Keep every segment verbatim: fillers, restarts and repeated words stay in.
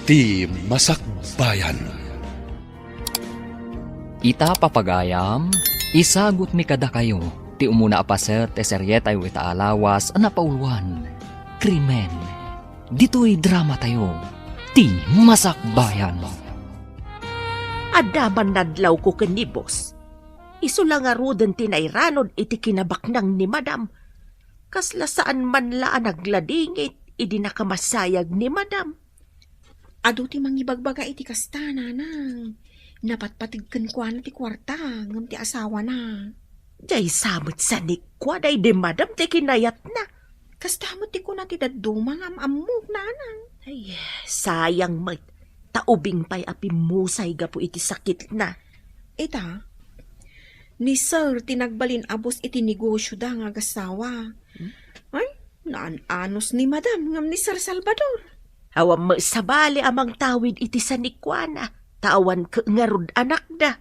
Ti Masakbayan. Ita, papagayam, isagutmi kadakayo ti umuna a paset ti serietayo ita a lawas a napauluan, Krimen. Ditoy dramatayo, Ti Masakbayan. Adda man nadlawko ken ni boss. Isu la ngaruden ti nairanod iti kinabaknang ni madam. Kasla saan man la a nagladingit idi nakamasayag ni madam. Adu ti mangibagbaga iti kasta, nanang. Napatpateg kenkuana ti kuarta, ngem ti asawana. Diay sa met sanikua daydi madam ti kinayatna. Kasta met ti kuna ti dadduma nga am-ammok, nanang. Ay, sayang met. Ta ubing pay a pimmusay gapu iti sakitna. Ita, ni Sir ti nagbalin a boss iti negosioda nga agassawa. Hmm? Ay, naan-anos ni Madam ngem ni Sir Salvador. Awan met sabali a mangtawid iti sanikuana, ta awan ket ngarud anakda.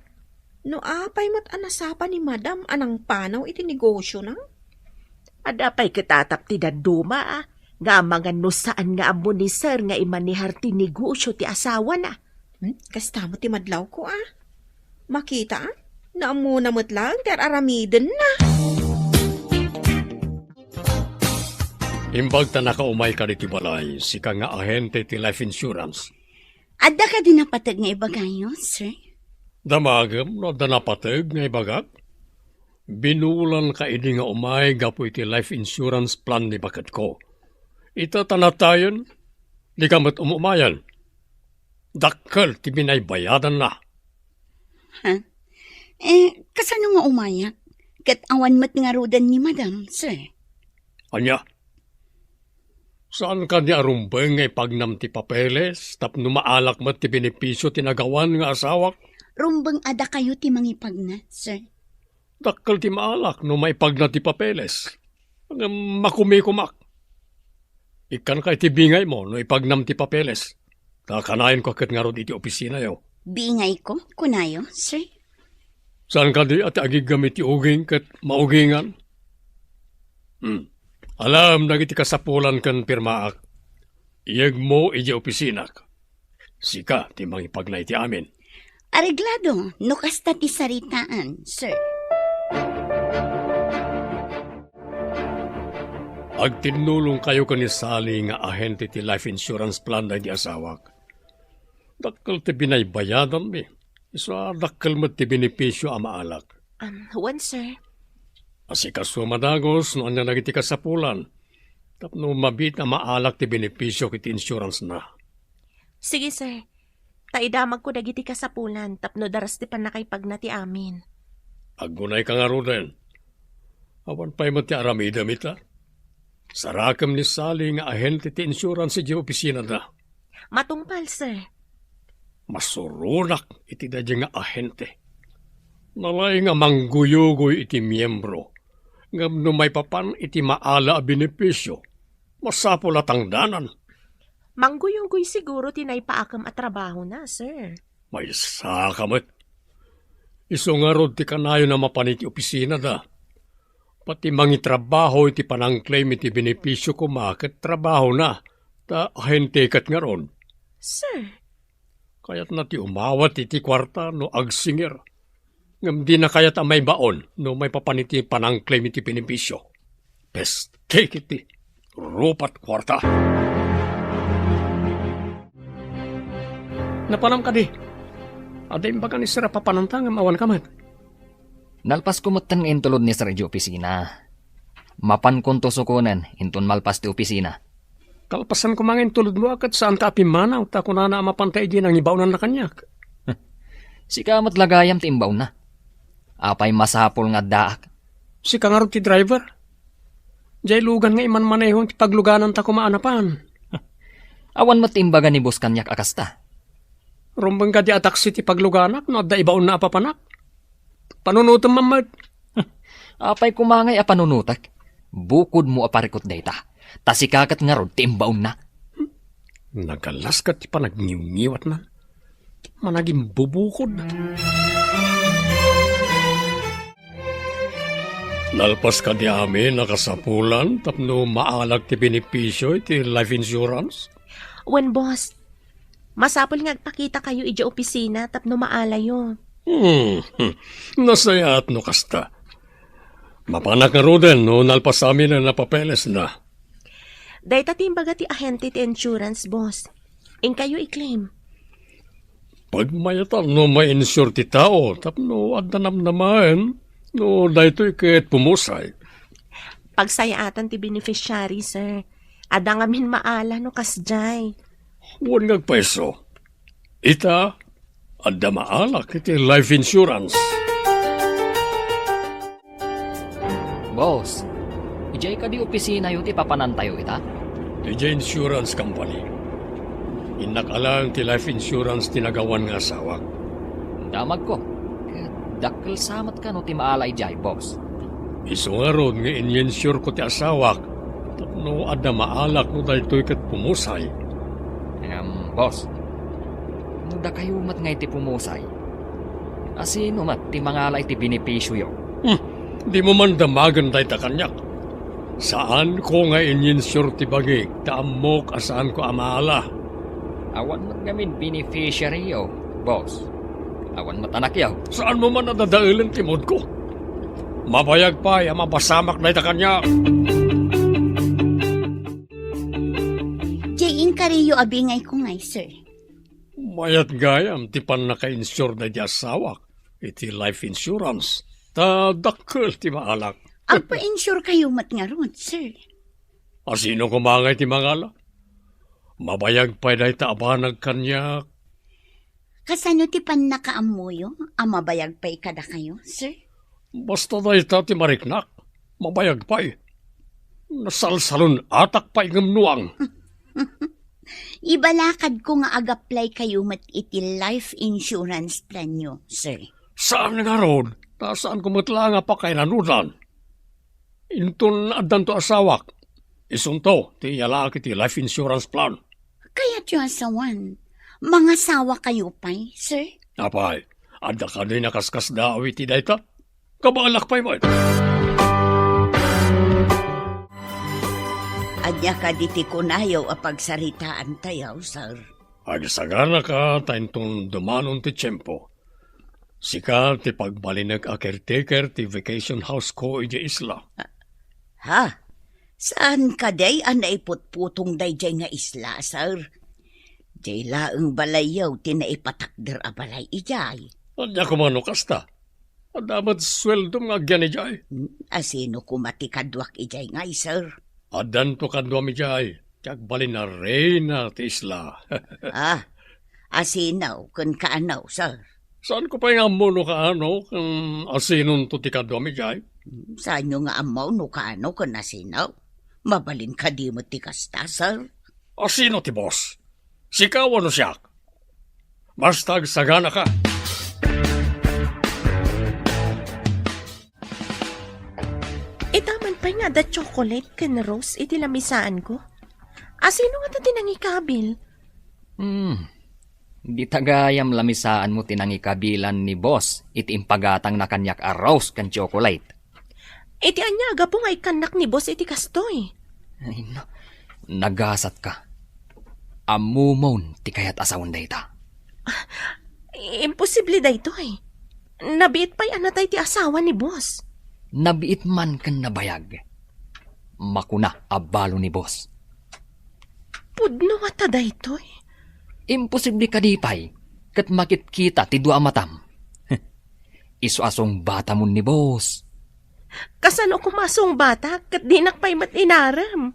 No apay met a nasapa ni Madam a nangpanaw iti negosiona? Adda pay ket atap ti dadduma, a, nga amangan no saan nga ammo ni Sir nga imanehar ti negosio ti asawana. Hmm? Kasta met ti madlawko, a. Makita, a? Naammona met laeng ti ar-aramidenna. Imbag ta nakaumayka ditoy balay, sika nga ahente ti life insurance. Adda kadi napateg nga ibagayo, sir? Damagem no adda napateg nga ibagak. Binulanka idi nga umay gapu iti life insurance plan ni baketko. Ita ta natayen, dika met umumayen. Dakkel ti binaybayadanna. Ha? Eh, kasano nga umayak? Ket awan met ngaruden ni Madam, sir. Ania? Saan kadi a rumbeng nga ipagnam ti papeles tapno maalak met ti benepisio ti nagawan nga asawak? Rumbeng a dakayo ti mangipagna, sir. Dakkel ti maalak no maipagna ti papeles. Ngem makumikumak. Ikkanka iti bingaymo no ipagnam ti papeles. Ta kanayon ko ket ngarud iti opisinayo. Bingayko, kunayo, sir? Saan kadi a ti agiggam iti uging ket maugingan? Hmm. Alam dagiti kasapulan ken pirmaak. Iyegmo idiay opisinak. Sika ti mangipagna iti amin. Areglado, no kasta ti saritaan, sir. Agtinnulongkayo ken ni Sally nga ahente ti life insurance plan daydi asawak. Dakkel ti binaybayadanmi. Isu a dakkel met ti benepisio a maalak. Um, wen, sir. Asikaso a madagus no ania dagiti kasapulan tapno mabiit a maalak ti benepisio iti insurance-na. Sige, sir. Ta idamagko dagiti kasapulan tapno daras ti pannakaipagna ti amin. Aggunayka ngaruden. Awan pay met ti aramidem ita. Sarakem ni Sally nga ahente ti insurance idiay opisinada. Matungpal, sir. Masuronak iti daydiay nga ahente. Nalaing a mangguyugoy iti miembro, ngem no maipapan iti maala a benepisio, masapul a tangdanan. Mangguyugoy siguro ti naipaakem a trabahona, sir. Maysaka met. Isu ngarud ti kanayon a mapan iti opisinada. Pati mangitrabaho iti panangclaim iti benepisio koma ket trabahona, ta ahente ket ngarud. Sir. Kayatna ti umawat iti kuarta no agsingir. Ngem dina kayat a maibaon no maipapan iti panangclaim iti benepisio. Peste iti rupat kuarta. Napanam kadi? Adda imbaga ni Sir a papananta ngem awanka met. Nalpasko metten nga intulod ni Sir idiay opisina. Mapankonto sukonen inton malpas ti opisina. Kalpasan koma nga intulodmo a ket saanka a pimmanaw, ta kunana a mapanta idi nangibaonanna kaniak. Sika met la gayam ti imbaonna. Apay masapul nga addaak? Sika ngarud ti driver. Diay lugan nga imanmaneho ti paglugananta koma a napan. Awan met ti imbaga ni boss kaniak a kasta. Rumbeng kadi a taksi ti pagluganak no adda ibaonna a papanak? Panunotem man met. Apay koma ngay a panunotek? Bukodmo a parikut dayta. Ta sika ket ngarud ti imbaonna. Nagalas ket ti panagniwngiwatna. Managimbubukod. Nalpas kadi amin a kasapulan tapno maalak ti benepisio iti life insurance? Wen, boss. Masapul nga agpakitakayo idiay opisina tapno maalayo. Hmm, hmm. Nasayaat no kasta. Mapanak ngaruden no nalpasamin a napapeles na. Dayta ti imbaga ti ahente ti insurance, boss. Inkayo i-claim. Pagmayatan no ma-insure ti tao tapno adda namnamaen no daytoy ket pumusay. Pagsayaatan ti beneficiary, sir. Adda ngamin maala no kasdiay. Wen nga agpayso. Ita, adda maalak iti life insurance. Boss, idiay kadi opisinayo ti papanantayo ita? Idiay insurance company. Innak alang ti life insurance ti nagawan nga asawak. Damagko. Ket dakkel sa met kano ti maala idiay, boss. Isu ngarud nga in-insure ko ti asawak tapno adda maalak no daytoy ket pumusay. Em, boss, no dakayo met ngay ti pumusay, asino met ti mangala iti benepisioyo? Hmm, dimo man damagen dayta kaniak. Saanko nga in-insure ti bagik, ta ammok a saanko a maala. Awan met ngamin beneficiaryo, boss. Awan met anakyo. Saanmo man a dadaelen ti moodko. Mabayag pay a mapasamak dayta kaniak. Jay, inkariyo a bingayko ngay, sir. Mayat gayam ti pannaka-insure daydi asawak iti life insurance. Ta dakkel ti maalak. Agpa-insure kayo met ngarud, sir. Asino koma ngay ti mangala? Mabayag pay dayta a banag kaniak. Kasano ti pannakaammoyo a mabayag pay kadakayo, sir? Basta dayta ti mariknak, mabayag pay. Nasalsalun-atak pay ngem nuang. Ibalakadko nga agaplay kayo met iti life insurance planyo, sir. Saan ngarud, ta saanko met la nga pakainanudan. Inton addanto asawak, isunto ti iyalaak iti life insurance plan. Kayatyo a sawen, mangasawa kayo pay, sir? Apay, adda kadi nakaskasdaaw iti dayta? Kabaelak pay met. Ania kadi ti kunayo a pagsaritaantayo, sir? Agsaganaka ta inton dumanon ti tiempo. Sika ti pagbalinek a caretaker ti vacation house ko idiay isla. Ha? Saan kadi a naiputputong daydiay nga isla, sir? Diay laeng balayyo ti naipatakder a balay idiay. Ania koma no kasta? Adda met sueldom nga agyan idiay. Hmm, asino koma ti kaduak idiay ngay, sir? Addanto kaduam idiay, ti agbalin a reyna ti isla. Ah, asino ken kaano, sir? Saanko pay nga ammo no kaano ken asinonto ti kaduam idiay. Hmm, saanyo nga ammo no kaano ken asino? Mabalin kadi met ti kasta, sir? Asino ti boss? Sika wenno siak? Basta agsaganaka. Ita man pay nga adda chocolate ken rose iti lamisaanko. Asino ngata ti nangikabil? Hmm. Dita gayam lamisaanmo ti nangikabilan ni boss iti impagatangna kaniak a rose ken chocolate. Iti ania a gapu nga ikkannak ni boss iti kastoy? Ay, no. Nagasatka. Ammomon ti kayat a sawen dayta. Imposible daytoy. Nabiit pay a natay ti asawa ni boss. Nabiit man ken nabayag. Makuna a balo ni boss. Pudno ngata daytoy? Imposible kadi pay ket makitkita ti dua a matam. Isu a sungbatamon ni boss. Kasano koma a sungbatak ket dinak pay met inarem?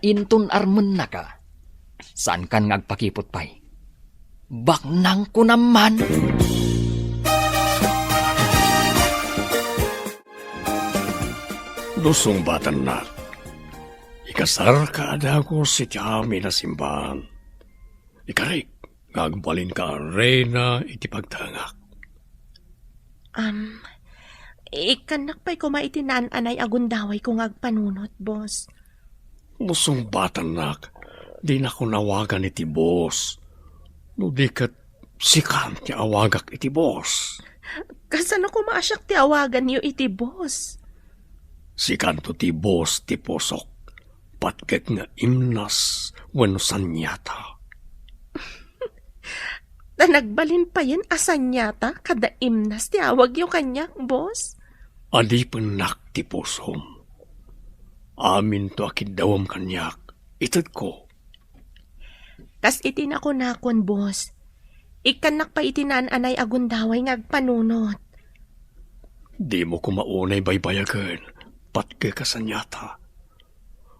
Inton armennaka, saankan nga agpakiput pay. Baknangko naman. No sungbatannak, ikasarka a dagus iti amin a simbaan. Ikarik nga agbalinka a reyna iti pagtengak. Am, ikkannak pay koma iti naan-anay a gundawayko nga agpanunot, boss. No sungbatannak, dinakon awagan iti boss. No di ket, sikan ti awagak iti boss. Kasano koma a siak ti awaganyo iti boss? Sikanto ti boss ti pusok, patgek nga imnas wenno saniata. Agbalin payen a saniata kada imnas ti awagyo kaniak, boss? Adipennak ti pusom. Aminto a kiddawem kaniak, itedko. Kas iti nakunakon, boss, ikkannak pay iti naan-anay a gundaway nga agpanunot. Dimo koma unay baybayagen, patgek a saniata.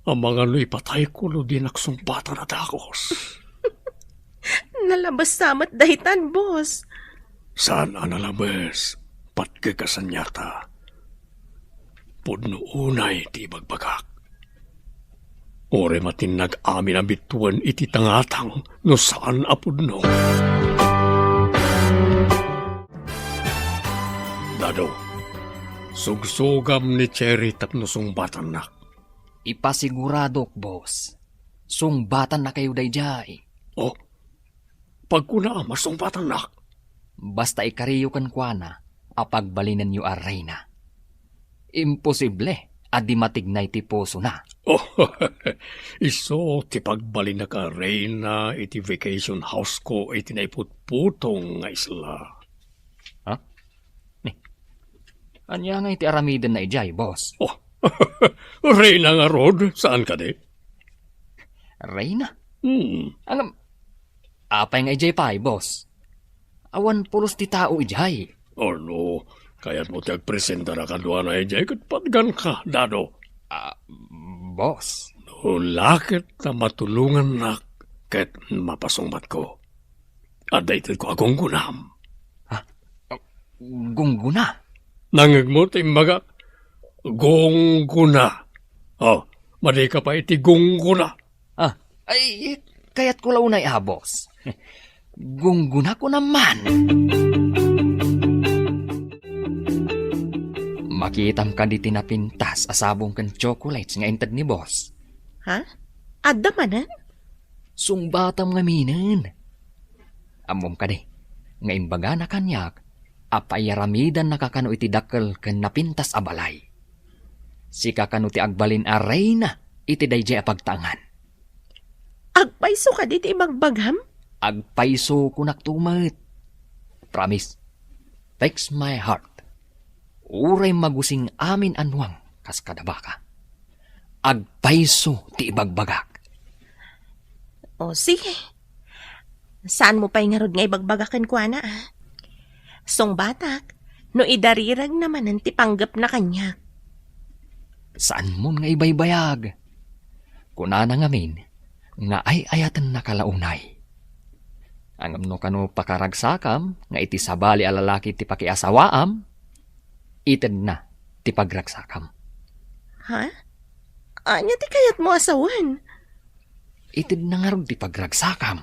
Amangan no ipatayko no dinak sungbatan a dakos. Nalabes sa met daytan, boss. Saan a nalabes, patgek a saniata. Pudno unay ti ibagbagak. Uray matinnag amin a bituen iti tangatang no saan a pudno. Dado, sugsugam ni Cherry tapno sungbatannak. Ipasiguradok, boss. Sungbatan na kayo daydiay. Oh, pagkuna a masungbatannak. Basta ikariyo kenkuana a pagbalinenyo a reyna. Imposible a di matignay ti pusona. Oh, isu ti pagbalinnak a reyna iti vacation house ko iti naiputputong nga isla. Ha? Ni, ania nga iti aramidenna idiay, boss? Oh, reyna ngarud, saan kadi? Reyna? Hmm. Ngem, apay nga idiay pay, boss? Awan pulos ti tao idiay. Ano, kayatmo ti agpresentara kaduana idiay ket patganka, Dado? Ah, boss. No la ket ta matulongannak ket mapasungbatko. Adda itedko a gunggunam. Ha? Gungguna? Nangngegmo ti imbagak? Gungguna. Oh, madika pay iti gungguna. Ah, ay, kayatko la unay a, boss. Gungguna ko naman. Makitam kadi ti napintas a sabong ken chocolates nga inted ni boss? Ha? Adda manen? Sungbatam ngaminen. Ammom kadi nga imbagana kaniak a paiyaramidannaka kano iti dakkel ken napintas a balay. Sika kano ti agbalin a reyna iti daydiay a pagtaengan. Agpayso kadi ti ibagbagam? Agpayso, kunakto met. Promise. Text my heart. Uray magusing amin a nuang kas kada baka. Agpayso ti ibagbagak. O, sige. Saanmo pay ngarud nga ibagbaga kenkuana, a? Sungbatak, no idariragna manen ti panggepna kaniak. Saanmon nga ibaybayag? Kunana ngamin nga ay-ayatennaka la unay. Ngem no kano pakaragsakam nga iti sabali a lalaki ti pakiasawaam, itedna ti pagragsakam. Ha? Ania ti kayatmo a sawen? Itedna ngarud ti pagragsakam.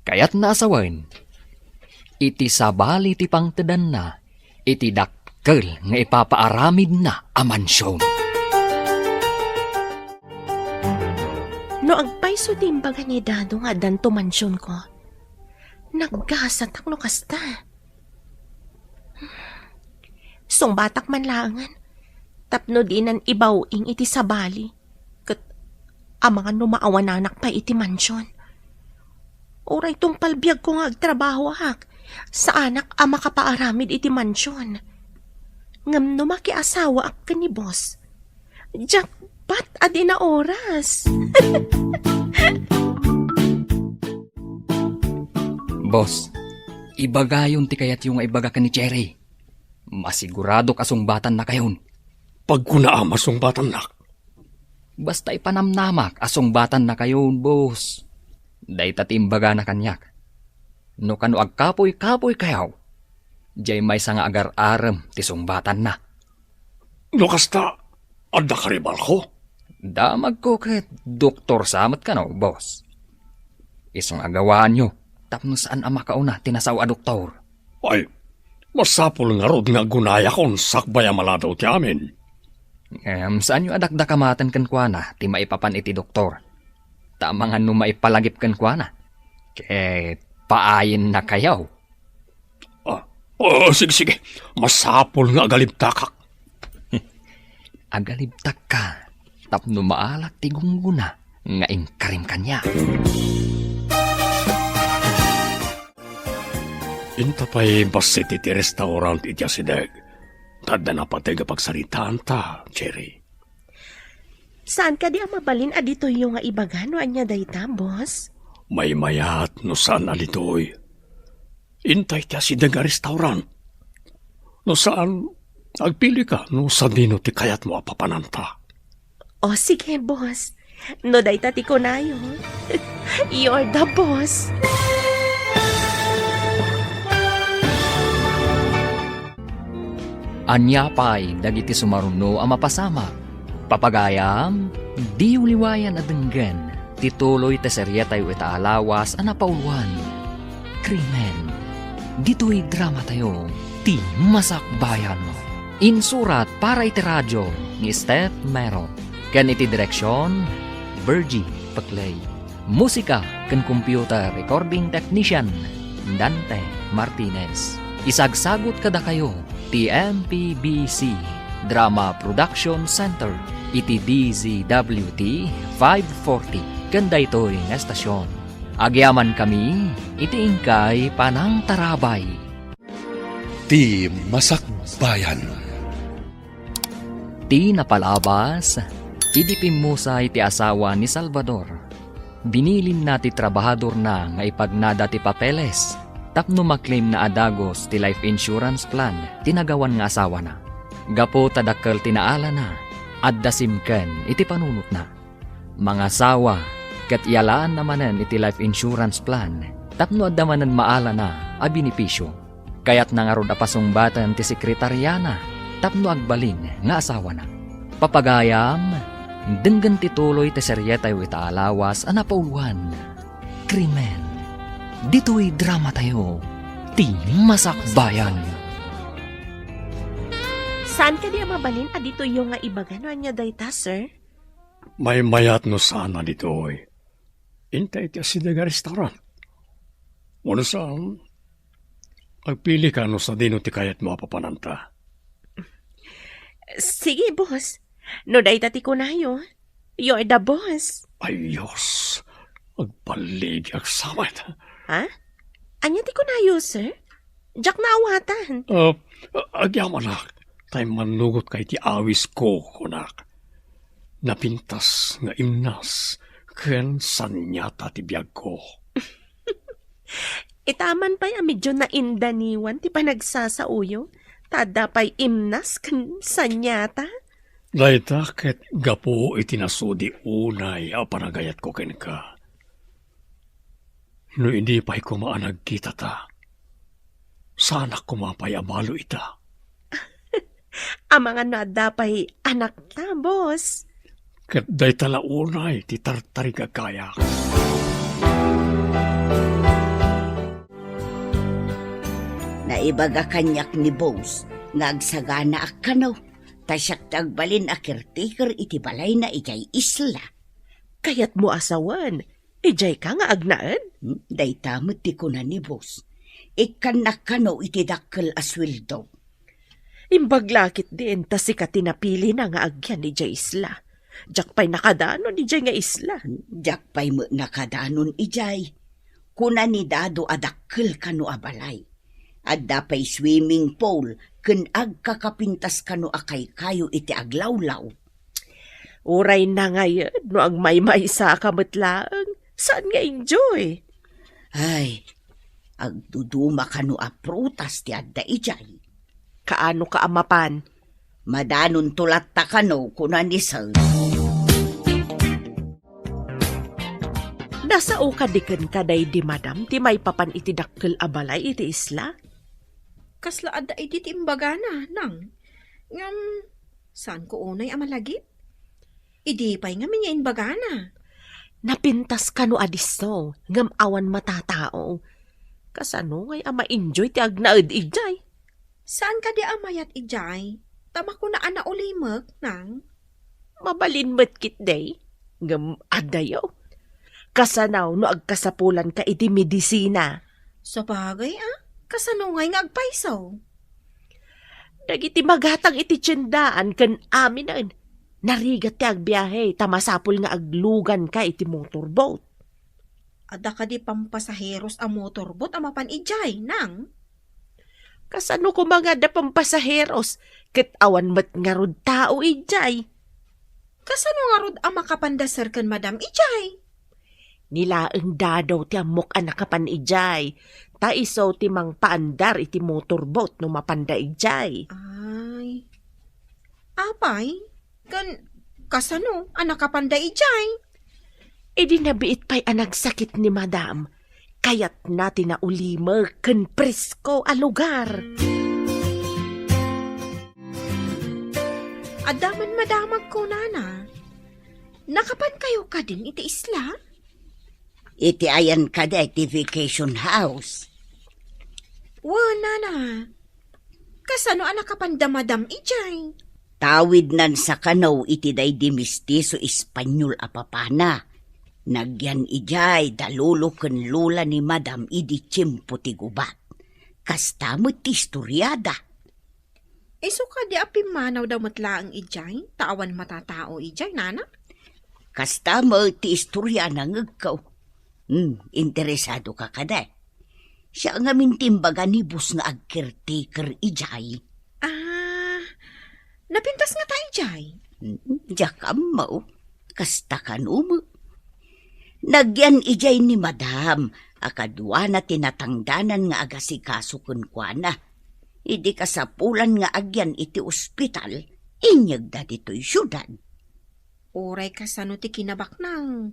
Kayatna a sawen, iti sabali ti pangtedanna iti dakkel nga ipapaaramidna a mansion. No agpayso ti imbaga ni Dado nga addanto mansionko, naggasatak no kasta. Sungbatak man laengen tapno dinan ibaw-ing iti sabali. Ket amangan no maawananak pay iti mansion. Uray tungpal biagko nga agtrabahoak, saanak a makapaaramid iti mansion. Ngem no makiasawaak ken ni boss, jackpot a di naoras. Boss, ibagayon ti kayatyo nga ibaga ken ni Cherry. Masiguradok a sungbatannakayon. Pagkuna a masungbatannak. Basta ipanamnamak a sungbatannakayon, boss. Dayta ti imbagana kaniak. No kano agkapuy-kapuykayo, diay maysa nga agar-arem ti sungbatanna. No kasta, adda karibalko? Damagko ket doktor sa met kano, boss. Isu nga agawaanyo tapno saan a makauna ti nasao a doktor. Ay, masapul ngarud nga agunayakon sakbay a maladaw ti amin. Ngem saanyo a dakdakamaten kenkuana ti maipapan iti doktor. Ta amangan no maipalagip kenkuana, ket paayennakayo. Ah, oh, sige, sige. Masapul nga agalibtakak. Agalibtakka tapno maalak ti gungguna nga inkarim kaniak. Anta pay bassit iti restaurant iti asideg? Ta adda napateg a pagsaritaanta, Cherry. Saan kadi a mabalin a ditoyyo nga ibaga no ania dayta, boss? Maymayat no saan a ditoy. Inta iti asideg a restaurant. No saan, agpilika no sadino ti kayatmo a papananta. O, sige, boss. No dayta ti kunayo, you're the boss. Ania pay dagiti sumaruno a mapasamak? Papagayam, diyo liwayan a denggen ti tuloy ti serietayo ita a lawas a napauluan, Krimen. Ditoy dramatayo, ti Masakbayan. Insurat para iti radio ni Steph Mero, ken iti direksion, Virgie Peclay. Musika ken computer recording technician, Dante Martinez. Isagsagut kadakayo ti M P B C Drama Production Center iti D Z W T five forty ken daytoy nga estasion. Agyamankami iti inkay panangtarabay. Ti Masakbayan. Ti napalabas, idi pimmusay ti asawa ni Salvador, binilinna ti trabahadorna nga ipagnada ti papeles tapno ma-claim-na a dagus ti life insurance plan ti nagawan nga asawana. Gapu ta dakkel ti naalana, adda simken iti panunotna. Mangasawa ket iyalaanna manen iti life insurance plan tapno adda manen maalana a benepisio. Kayatna ngarud a pasungbaten ti sekretariana tapno agbalin nga asawana. Papagayam, denggen ti tuloy ti serietayo ita a lawas a napauluan, Krimen. Ditoy dramatayo, ti Masakbayan. Saan kadi a mabalin a ditoyyo nga ibaga no ania dayta, sir? Maymayat no saan a ditoy. Inta iti asideg a restaurant. Wenno saan, agpilika no sadino ti kayatmo a papananta. Sige, boss. No dayta ti kunayo, you're the boss. Ay, Diyos. Agbaligi, agsamet. Ha? Ania ti kunayo, sir? Diak naawatan. Ah, agyamanak, tay mannugotka iti awisko, kunak. Napintas nga imnas ken saniata ti biagko. Itaman pay a medyo naindaniwan ti panagsasaoyo, ta adda pay imnas ken saniata. Dayta ket gapu iti nasudi unay a panagayatko kenka. No idi pay koma a nagkitata, saanak koma pay a balo ita. Amangan no adda pay anakta, boss. Ket dayta la unay ti tartarigagayak. Naibaga kaniak ni boss nga agsaganaak kano, ta siak ti agbalin a caretaker iti balayna idiay isla. Kayatmo a sawen, idiayka nga agnaed? Hmm, dayta met ti kuna ni boss. Ikkannak kano iti dakkel a sueldo. Imbag la ketdin ta sika ti napilina nga agyan idiay isla. Diak pay nakadanon idiay nga isla. Diak pay met nakadanon idiay. Kuna ni Dado a dakkel kano a balay. Adda pay swimming pool ken agkakapintas kano a kaykayo iti aglawlaw. Uray nangayed no agmaymaysa ka met laeng. Saan nga enjoy? Ay, agduduma kano a prutas ti adda idiay. Kaano ka a mapan? Madanonto latta kano, kuna ni Sir. Nasao kadi kenka daydi madam ti maipapan iti dakkel a balay iti isla? Kasla adda idi ti imbagana, nang. Ngem, saanko unay a malagip? Idi pay ngamin nga imbagana. Napintas kano a disso, ngem awan matatao. Kasano ngay a ma-enjoy ti agnaed idiay? Saan kadi a mayat idiay? Ta makuna a naulimek, nang. Mabalin met ketdi, ngem addayo. Kasano no agkasapulanka iti medisina? Sabagay, a, kasano ngay nga agpayso? Dagiti magatang iti tiendaan ken aminen, narigat ti agbiahe ta masapul nga agluganka iti motorboat. Adda kadi pampasaheros a motorboat a mapan idiay, nang? Kasano koma nga adda pampasaheros, ket awan met ngarud tao idiay? Kasano ngarud a makapanda sir ken madam idiay? Ni laeng Dado ti ammok a nakapan idiay, ta isu ti mangpaandar iti motorboat no mapanda idiay. Ay. Apay, ken kasano a nakapanda idiay? Idi nabiit pay a nagsakit ni madam, kayatna ti naulimek ken presko a lugar. Adda man madamagko, nana. Nakapankayo kadin iti isla? Iti ayan kadi ti vacation house. Wen, nana. Kasano a nakapanda madam idiay? Tawidnan sa kano iti daydi mestizo Espanyol a papana. Nagyan idiay da lolo ken lola ni madam idi tiempo ti gubat. Kasta met ti istoriada. Isu kadi a pimmanawda met laeng idiay, ta awan matatao idiay, nana? Kasta met ti istoriana, nangngegko. Hmm, interesado ka kadi? Siya ngamin ti imbaga ni boss nga ag-caretaker idiay. Ah, napintas ngata idiay? Hmm, diak ammo. Kasta kano met. Nagyan idiay ni madam a kaduana ti natangdanan nga agasikaso kenkuana. Idi kasapulan nga agyan iti ospital, inyegda ditoy siudad. Uray kasano ti kinabaknang,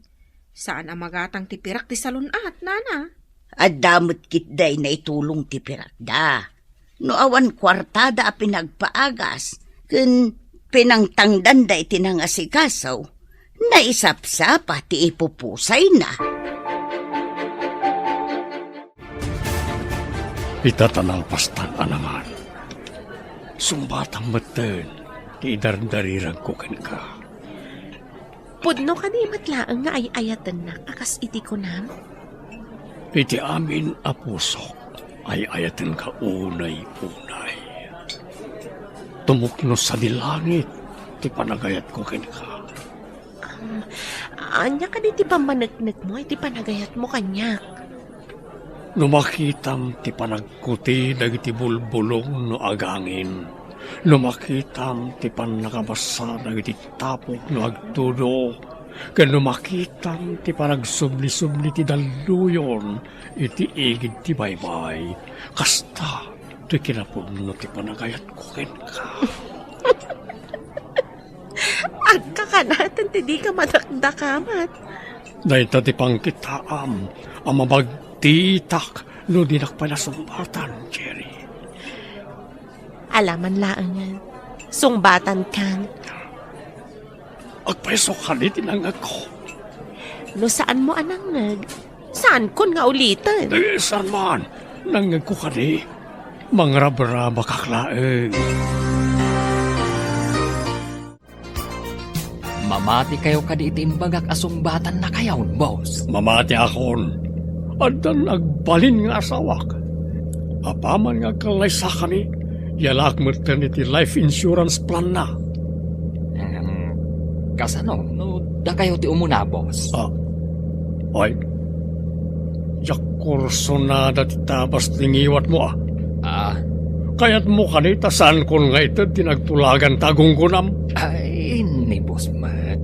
saan a magatang ti pirak ti salun-at, nana. Adda met ketdi naitulong ti pirakda. No awan kuartada a pinagpaagas, ken pinangtangdanda iti nangasikaso, naisapsapa ti ipupusayna. Ita ta nalpastan a nangan. Sungbatam metten ti idardariragko kenka. Pudno kadi met laeng nga ay-ayatennak a kas iti kunam? Iti amin a pusok, ay-ayatenka unay-unay. Tumukno sadi langit ti panagayatko kenka. Um, ania kadi ti pammaneknekmo iti panagayatmo kaniak? No makitam ti panagkuti dagiti bulbulong no agangin, no makitam ti pannakabasa dagiti tapok no agtudo, ken no makitam ti panagsubli-subli ti dalluyon iti igid ti baybay, kasta ti kinapudno ti panagayatko kenka. Agkakanaten ti dika madakdakamat. Dayta ti pangkitaam a mabagtitak no dinak pay nasungbatan, Jerry. Alaman laengen, sungbatankan. Agpayso kadi ti nangngegko. No saanmo a nangngeg, saankon nga uliten. Eh, saan man? Nangngegko kadi. Mangrabrabakak laeng. Mamatikayo kadi iti imbagak a sungbatannakayon, boss? Mamatiakon. Addan agbalin nga asawak. Apaman nga agkallaysakami, yalaak metten iti life insurance plan-na. Em, kasano no dakayo ti umuna, boss? Ah, ay, diak kursonada ti tabas ti ngiwatmo, ah. Ah. Kayatmo kadi ta saankon nga ited ti nagtulagan ta agunggonam? Ay, ni boss met.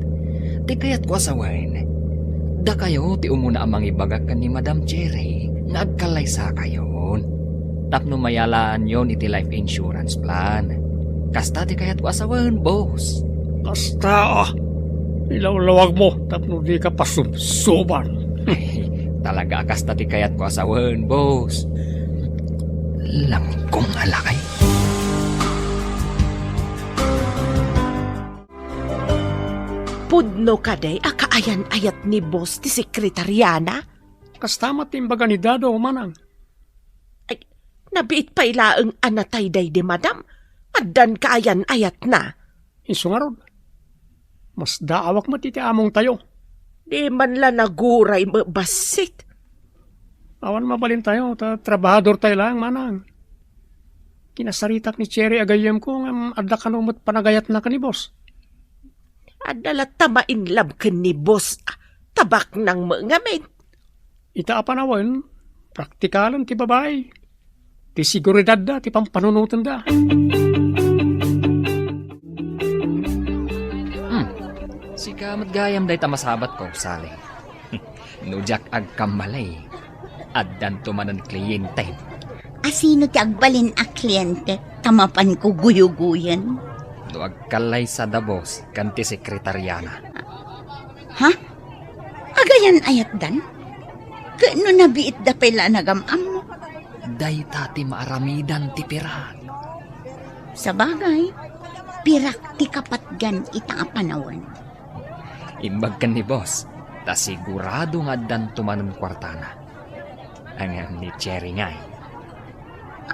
Ti kayatko a sawen, dakayo ti umuna a mangibagak ken ni Madam Cherry nga agkallaysakayon tapno mayalaanyon iti life insurance plan. Kasta ti kayatko a sawen, boss. Kasta, ah. Ilawlawagmo tapno dika pasubsuban. Ay, talaga a kasta ti kayatko a sawen, boss. Langkong a lakay. Pudno kadi a kaayan-ayat ni boss ti sekretariana? Kasta met ti imbaga ni Dado, manang. Ay, nabiit pay laeng a natay daydi madam. Addan kaayan-ayatna. Isu ngarud, masdaawak met iti amongtayo. Di man la naguray met bassit. Awan mabalintayo, ta trabahadortayo laeng, manang. Kinasaritak ni Cherry a gayyemko, ngem adda kano met panagayatna ken ni boss. Adda latta ma-in love ken ni boss, ah, ta baknang met ngamin. Ita a panawen, praktikalen ti babai. ti seguridadda ti pampanunotenda. Hmm. Sika met gayam dayta masabatko, Sally. No diak agkamali, addanto manen kliyentem. A, sino ti agbalin a kliyente ta mapanko guyugoyen? No agkallaysada, boss, ken ti sekretariana. Ha? Agayan a yatdan? Ket no nabiitda pay la a nagam-ammo? Dayta ti maaramidan ti pirak. Sabagay, pirak ti kapatgan ita a panawen. Imbag ken ni boss, ta sigurado nga addanto manen kuartana. Ngem ni Cherry ngay.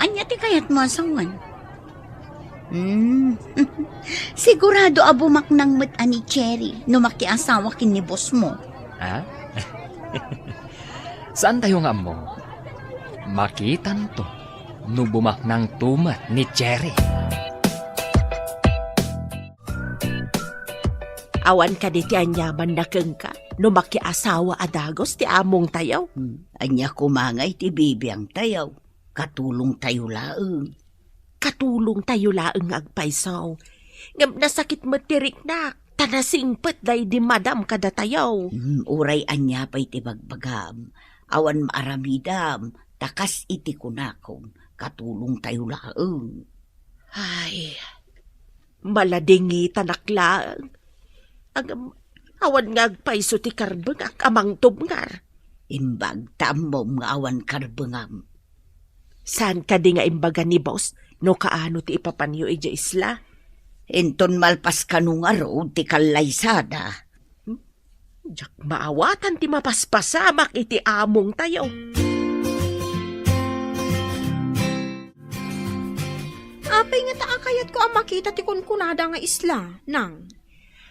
Ania ti kayatmo a sawen? Hmm. Sigurado a bumaknang met a ni Cherry no makiasawa ken ni boss mo. Ha? Saantayo nga ammo? Makitanto no bumaknangto met ni Cherry. Awan kadi ti aniamanna kenka no makiasawa a dagus ti amongtayo? Hmm. Ania koma ngay ti bibiangtayo? Katulongtayo laeng. Katulongtayo laeng nga agpayso. Ngem nasakit met ti riknak, ta nasingpet daydi madam kadatayo. Hmm, uray ania pay ti bagbagam, awan maaramidam, ta kas iti kunakon, katulongtayo laeng. Ay, maladingitanak laeng. Ngem, awan nga agpayso ti karbengak a mangtubngar. Imbag ta ammom nga awan karbengam. Saan kadi nga imbaga ni boss no kaano ti ipapanyo idiay isla? Inton malpas kano ngarud ti kallaysada. Hmm? Diak maawatan ti mapaspasamak iti amongtayo. Apay ngata a kayatko a makita ti kunkunada nga isla, nang?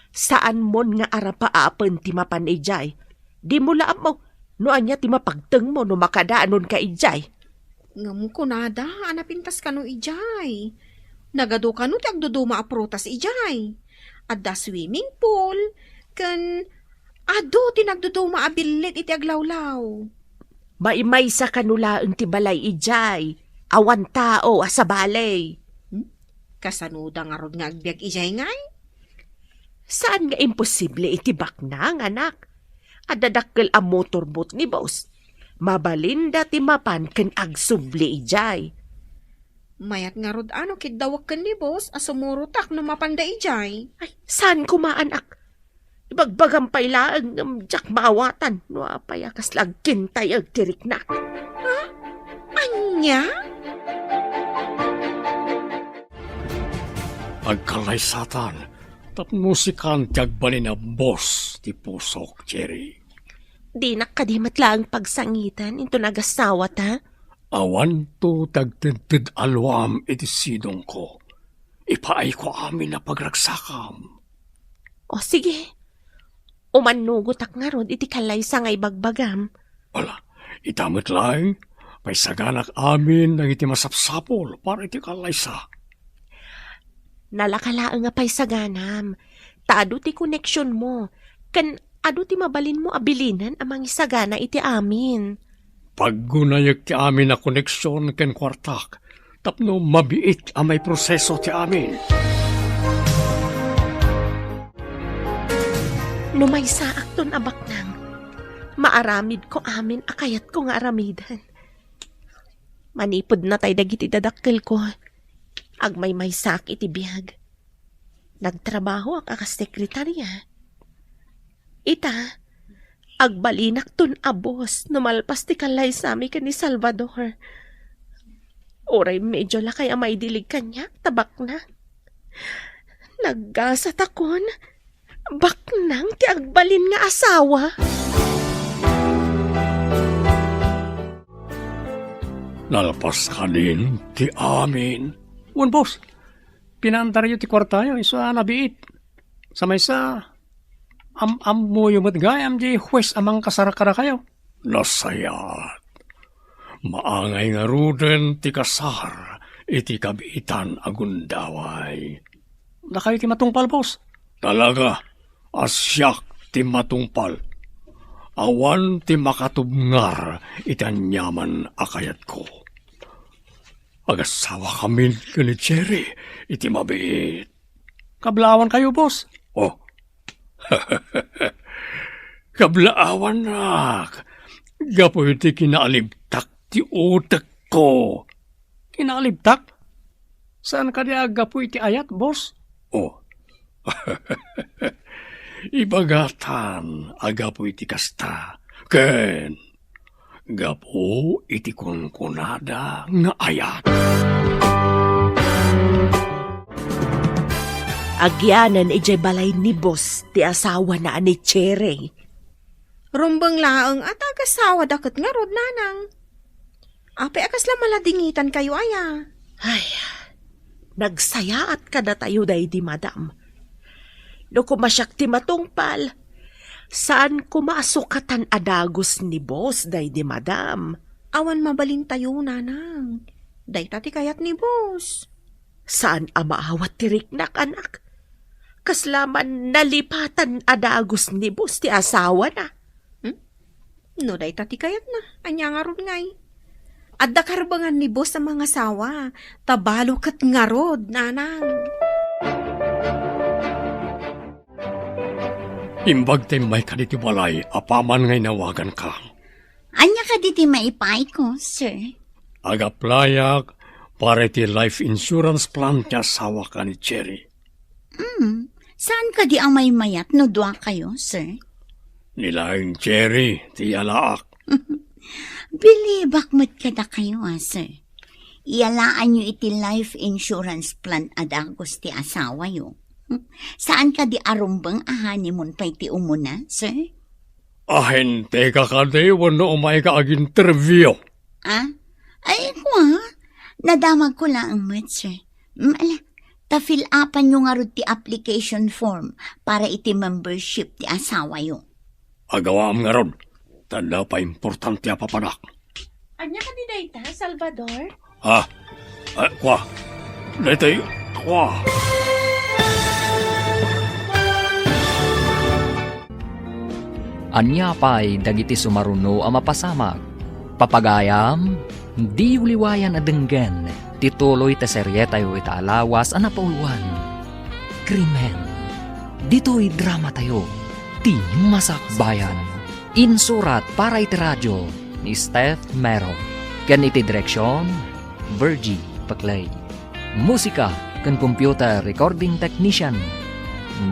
Saanmon nga arapaapen ti mapan idiay. Dimo la ammo no ania ti mapagtengmo no makadaanonka idiay. Ngem kunada a napintas kano idiay. Nagadu kano ti agduduma a prutas idiay. Adda swimming pool, ken adu ti nagduduma a billit iti aglawlaw. Maimaysa kano laeng ti balay idiay. Awan tao a sabali. Hmm? Kasanoda ngarud nga agbiag idiay ngay? Saan nga imposible iti baknang, anak? Adda dakkel a motorboat ni boss. Mabalinda ti mapan ken agsubli idiay. Mayat ngarud a no kiddawek ken ni boss a sumurotak no mapanda idiay. Ay, saan koma, anak? Ibagbagam pay laeng ngem diak maawatan no apay a kasla agkintayeg ti riknak. Ha? Ania? Agkallaysatan tapno sikan ti agbalin a boss ti pusok, Cherry. Dinak kadi met laeng pagsangiten inton agasawata? Awanto ti agtedted a luam iti sidongko. Ipaayko amin a pagragsakam. O, sige. Umannugotak ngarud iti kallaysa nga ibagbagam. Ala, ita met laeng, paysaganak amin dagiti masapsapul para iti kallaysa. Nalaka laeng a paysaganam, ta adu ti koneksionmo, ken adu ti mabalinmo a bilinen a mangisagana iti amin. Paggunayek ti amin a koneksion ken kuartak tapno mabiit a maiproseso ti amin. No maysaakton a baknang, maaramidko amin a kayatko nga aramiden. Manipud natay dagiti dadakkelko, agmaymaysaak iti biag. Nagtrabahoak a kas sekretarya. Ita, agbalinakton a boss no malpas ti kallaysami ken ni Salvador. Uray medyo lakay a maidilig kaniak ta baknang. Naggasatakon, baknang ti agbalin nga asawa. Nalpas kadin ti amin. Wen, boss, pinaandaryo ti kuartayo, isu a nabiit. Sa maysa, am-ammoyo met gayam diay huwes a mangkasar kadakayo. Nasayaat. Maangay ngaruden ti kasar iti kabiitan a gundaway. Dakayo ti matungpal, boss. Talaga a siak ti matungpal. Awan ti makatubngar iti aniaman a kayatko. Agasawa kami ken ni Cherry iti mabiit. Kablaawankayo, boss? Oh. Kablaawannak gapu iti kinaalibtak ti utekko. Kinaalibtak? Saan kadi a gapu iti ayat, boss? Oh. Ibagatan a gapu iti kasta. Ken gapu iti kunkunada nga ayat. Agyanan idiay balay ni boss ti asawana a ni Cherry. Rumbeng laeng a ta agasawada ket ngarud, nanang. Apay a kasla maladingitankayo aya? Ay, nagsayaat kadatayo daydi madam. No koma siak ti matungpal, saan koma a sukatan a dagus ni boss daydi madam. Awan mabalintayo, nanang. Dayta ti kayat ni boss. Saan a maawat ti riknak, anak. Kasla man nalipatan a dagus ni boss ti asawana. Hmm? No dayta ti kayatna, ania ngarud ngay? Adda karbengan ni boss a mangasawa, ta balo ket ngarud, nanang. Imbag ta immayka ditoy balay, apaman nga inawaganka. Ania kadi ti maipaayko, sir? Ag-applyak para iti life insurance plan ti asawak a ni Cherry. Hmm, saan kadi a maymayat no duakayo, sir? Ni laeng Cherry ti iyalaak. Bilibak met kadakayo, a, sir. Iyalaanyo iti life insurance plan a dagus ti asawayo. Saan kadi a rumbeng a honeymoon pay ti umuna, sir? Ahenteka kadi wenno umayka ag-interview? Ah? Ay, kua, nadamagko laeng met, sir. Mm, ala, ta fill-upanyo ngarud ti application form para iti membership ti asawayo. Agawaam ngarud, ta adda pay importante a papanak. Ania kadi dayta, Salvador? Ah, ah, kua. Daytoy, kua. Ania pay dagiti sumaruno a mapasamak? Papagayam, diyo liwayan a denggen ti tuloy ti serietayo ita a lawas a napauluan, Krimen. Ditoy dramatayo, ti Masakbayan. Insurat para iti radio ni Steph Mero. Ken iti direksion, Virgie Paclay. Musika ken computer recording technician,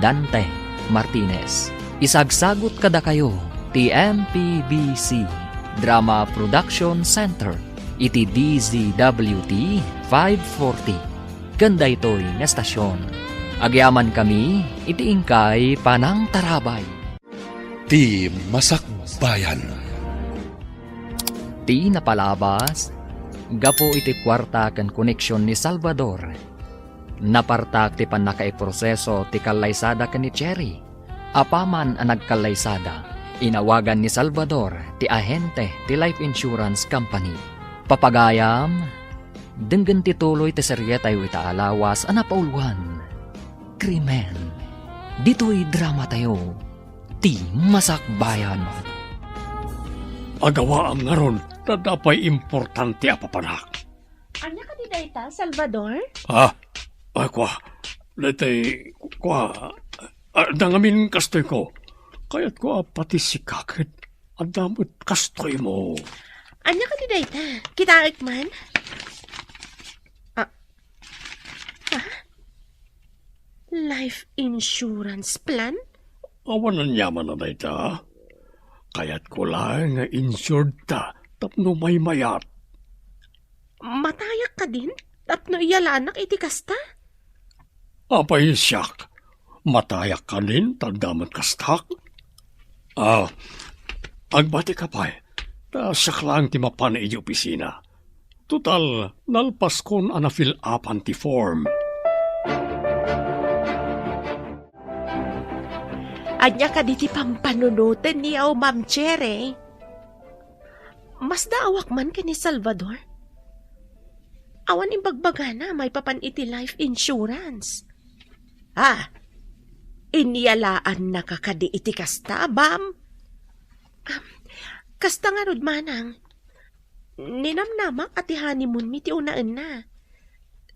Dante Martinez. Isagsagut kadakayo ti M P B C Drama Production Center iti D Z W T five forty. Ken daytoy nga estasion, agyamankami iti inkay panangtarabay. Ti Masakbayan. Ti napalabas, gapu iti kuarta ken koneksion ni Salvador, napartak ti pannakaiproseso ti kallaysada ken ni Cherry. Apaman a nagkallaysada, inawagan ni Salvador ti ahente ti life insurance company. Papagayam, denggen ti tuloy ti serietayo ita a lawas a napauluan, Krimen. Ditoy dramatayo, ti Masakbayan. Agawaam ngarud, ta adda pay importante a papanak. Ania kadi dayta, Salvador? Ah, ah, kua. Daytoy, kua. Ah, adda ngamin kastoyko. Kayatko a pati sika ket adda met kastoymo. Ania kadi dayta? Kitaek man? Ah. Ah? Life insurance plan? Awan aniaman a dayta. Kayatko laeng nga insured ta tapno maymayat. Matayak kadin tapno iyalanak iti kasta? Apay siak, matayak kadin ta adda met kastak? Ah, agbatika pay, ta siak laeng ti mapan idiay opisina. Total, nalpaskon a na-fill-upan ti form. Ania kadi ti pampanunotenyo, Ma'am Cherry? Masdaawak man ken ni Salvador. Awan imbagbagana maipapan iti life insurance. Ah, inyalaannaka kadi iti kasta, Ma'am? Ah, kasta ngarud, Manang. Ninamnamak a ti honeymoon mi ti unaenna.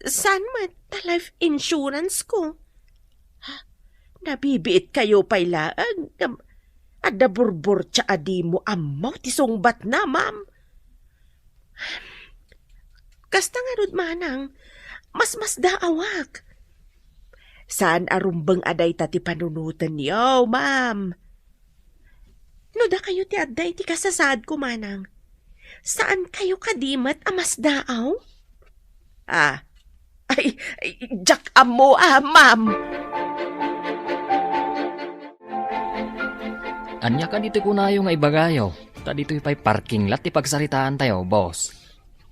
Saan met ta life insurance ko? Nabibiit kayo pay laeng ngem adda burburtia a dimo ammo ti sungbatna, ma'am. Kasta ngarud, manang, masmasdaawak. Saan a rumbeng a dayta ti panunotenyo, ma'am. No dakayo ti adda iti kasasaadko, manang, saan kayo kadi met a masdaaw? Ah, ay, ay, diak ammo, ah, ma'am. Ania kadi ti kunayo nga ibagayo? Ta ditoy pay parking lot ti pagsaritaantayo, boss.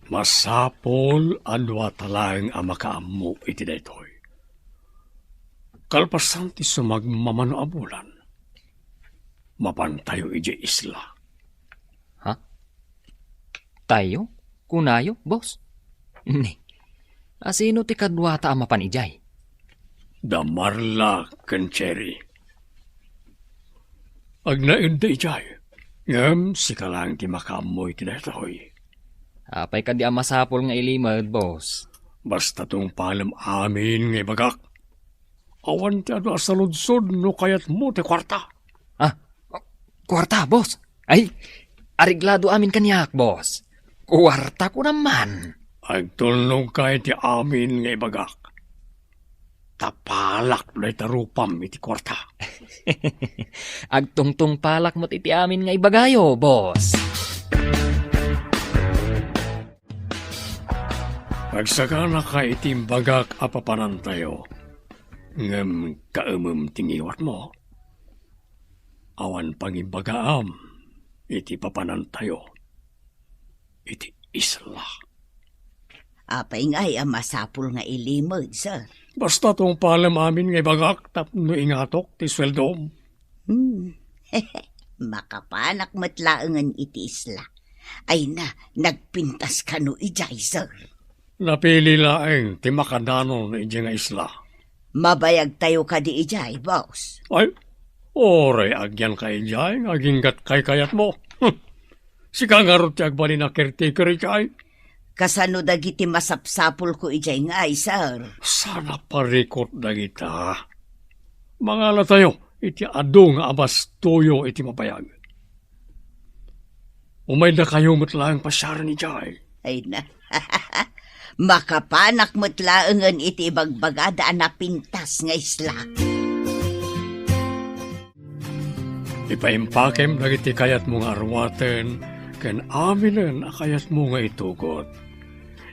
Masapul a duata laeng a makaammo iti daytoy. Kalpasan ti sumagmamano a bulan, mapantayo idiay isla. Ha? Tayo? Kunayo, boss? Ni, asino ti kaduata a mapan idiay? Da Marla ken Cherry. Agnaedda idiay, ngem sika laeng ti makaammo iti daytoy. Apay kadi a masapul nga ilimed, boss? Basta tungpalem amin nga ibagak. Awan ti adu a saludsod no kayatmo ti kuarta. Ah, kuarta, boss? Ay, areglado amin kaniak, boss. Kuarta ko naman. Agtulnogka iti amin nga ibagak. Tapalak dayta rupam iti kuarta. Agtungtungpalak met iti amin nga ibagayo, boss. Agsaganaka iti imbagak a papanantayo, ngem kaemem ti ngiwatmo. Awan pangimbagaam iti papanantayo iti isla. Apay ngay a masapul nga ilimed, sir? Basta tungpalem amin nga ibagak tapno ingatok ti sueldom. Hmm. Makapanak met laengen iti isla. Ay na, nagpintas kano idiay, sir? Napili laeng ti makadanon idiay nga isla. Mabayagtayo kadi idiay, boss? Ay, uray agyanka idiay nga aginggat kaykayatmo. Sika ngarud ti agbalin a caretaker idiay. Kasano dagiti masapsapulko idiay ngay, sir? Saan a parikut dagita. Mangalatayo iti adu nga abastoyo iti mabayag. Umaydakayo met laeng pasiaren idiay. Ay na. Makapanak met laengen iti ibagbagada a napintas nga isla. Ipaimpakem dagiti kayatmo nga arwaten ken aminen a kayatmo nga itugot.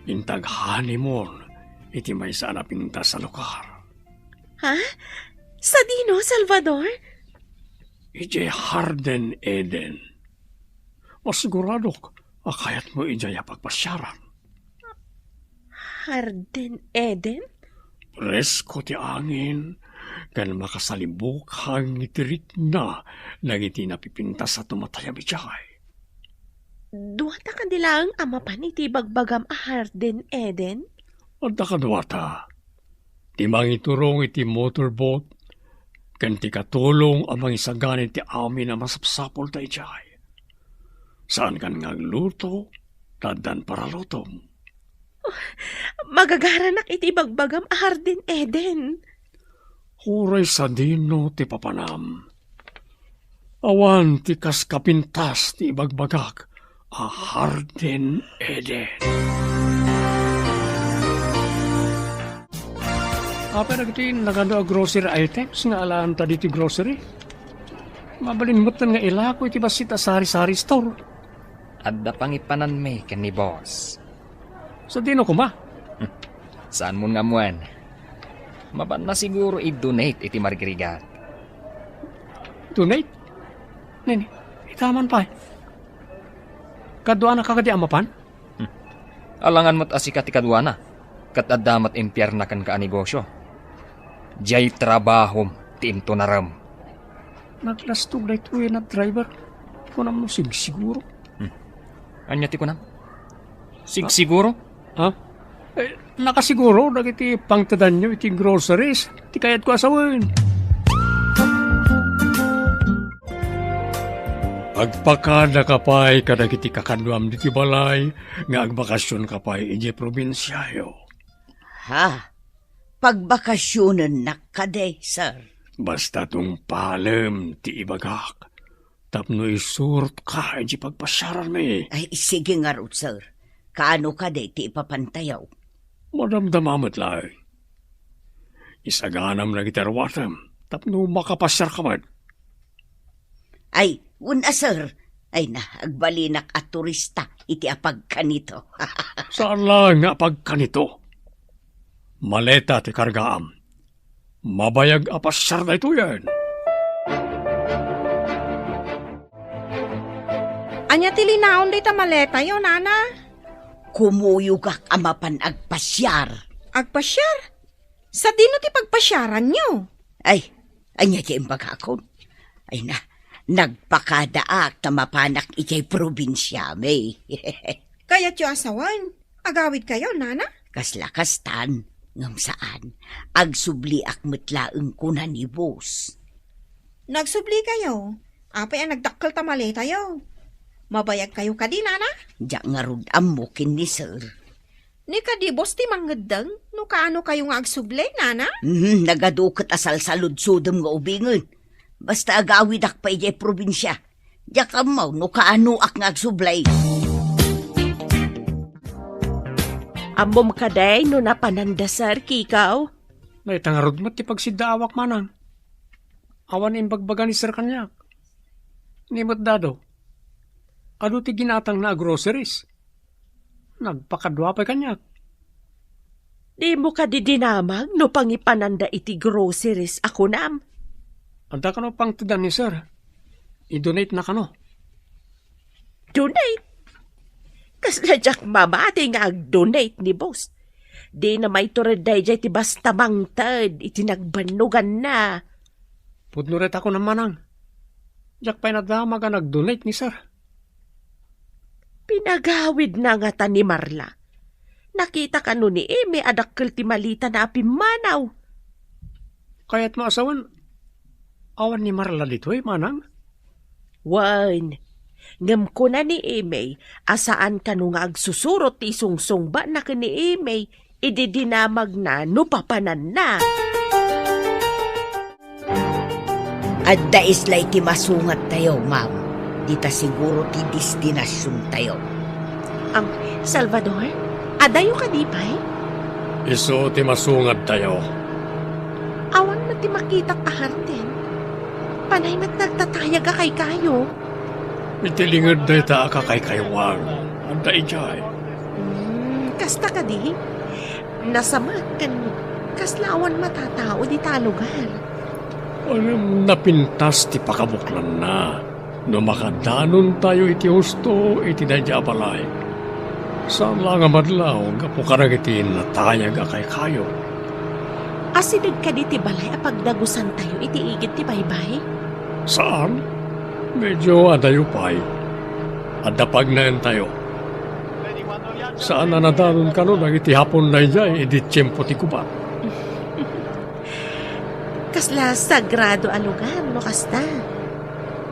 Inta ag-honeymoon iti maysa a napintas a lugar. Ha? Sadino, Salvador? Idiay Garden Eden. Masiguradok a kayatmo idiay a pagpasiaran. Garden Eden? Presko ti angin, ken makasalibukang iti ritna dagiti napipintas a tumatayab idiay. Duata kadi laeng a mapan iti ibagbagam a Garden Eden? Adda kaduata. Ti mangiturong iti motorboat, ken ti katulong a mangisagana iti amin a masapsapulta idiay. Saankan nga agluto, ta addan paralutom. Magagaranak iti ibagbagam a Garden Eden. Uray sadino ti papanam. Awan ti kas kapintas ti ibagbagak a Garden Eden. Apay dagiti nagadu a grocery items nga alaanta ditoy grocery? Mabalin metten nga ilako iti bassit a sari-sari store. Adda pangipananmi ken ni boss. Sadino koma? Saanmon nga ammoen? Mapanna siguro i-donate iti marigrigat. Donate? Nini, ita man pay. Kaduana ka kadi a mapan? Alangan met a sika ti kaduana, ket adda met impierna kenka a negosio. Diay trabahom ti intunarem. Naglastog daytoy a driver. Kunam no sigsiguro. Hmm. Ania ti kunam? Sigsiguro? Ha? Eh, nakasiguro dagiti pangtedanyo iti groceries ti kayatko a sawen. Agpakadaka pay kadagiti kakaduam ditoy balay nga agbakasionka pay idiay probinsiayo. Ha? Pagbakasionennak kadi, sir. Basta tungpalem ti ibagak tapno isurotka iti pagpasiaranmi. Ay, sige ngarud, sir. Kaano kadi ti ipapantayo? Madamdama met laeng. Isaganam dagiti aruatem tapno makapasiarka met. Ay, wen a, sir. Ay na, agbalinak a turista iti apagkanito. Saan laeng nga apagkanito. Maleta ti kargaam. Mabayag a pasiar daytoyen. Ania ti linaon dayta maletayo, nana? Kumuyogak a mapan agpasiar. Agpasiar? Sadino ti pagpasiaranyo? Ay, ania ti imbagakon? Ay na, nagpakadaak ta mapanak idiay probinsiami. Kayatyo a sawen? Agawidkayo, nana? Kasla kastan, ngem saan. Agsubliak met laeng kuna ni boss. Nagsublikayo? Apay a nagdakkel ta maletayo? Mabayagkayo kadi, nana? Diak ngarud ammo ken ni sir. Ni kadi boss ti mangngeddeng no kaano kayo nga agsubli, nana? Mhm, nagadu ket a salsaludsodem nga ubingen. Basta agawidak pay idiay probinsia. Diak ammo no kaanoak nga agsubli. Ammom kadi no napananda, sir, Kikaw? Dayta ngarud met ti pagsiddaawak, manang. Awan imbagbaga ni sir kaniak. Ni met dado, adu ti ginatangna a groceries. Nagpakadua pay kaniak. Dimo kadi dinamag no pangipananda iti groceries a kunam? Adda kano pangtedan ni sir. I-donate na kano. Donate? Kasla diak mamati nga ag-donate ni boss. Dina mayto red daydiay ti basta mangted iti nagbannoganna. Pudno ret a kunam, manang. Diak pay nadamag a nag-donate ni sir. Pinagawidna ngata ni Marla. Nakita kano ni Eme a dakkel ti malitana a pimmanaw. Kayatmo a sawen, awan ni Marla ditoy, manang? Wen, ngem kuna ni Eme a saan kano nga agsusurot ti isungsungbatna ken ni Eme idi dinamagna no papananna. Adda isla iti masungattayo, ma'am. Dita siguro ti destinasiontayo. Am, Salvador, adayo kadi pay? Isu ti masungattayo. Awan met ti makitak a hardin. Panay met nagtatayag a kaykayo. Iti linged dayta a kakaykaywan. Adda idiay. Hmm, kasta kadi? Nasamak ken kasla awan matatao dita a lugar. Ngem napintas ti pakabuklanna no makadanontayo iti husto iti daydiay a balay. Saan la nga madlaw gapu kadagiti natayag a kaykayo. Asideg kadi ti balay a pagdagusantayo iti igid ti baybay? Saan. Medyo adayo pay. Adda pagnaentayo. Saan a nadanon kano dagiti Hapon daydiay idi tiempo ti gubat. Kasla sagrado a lugar no kasta.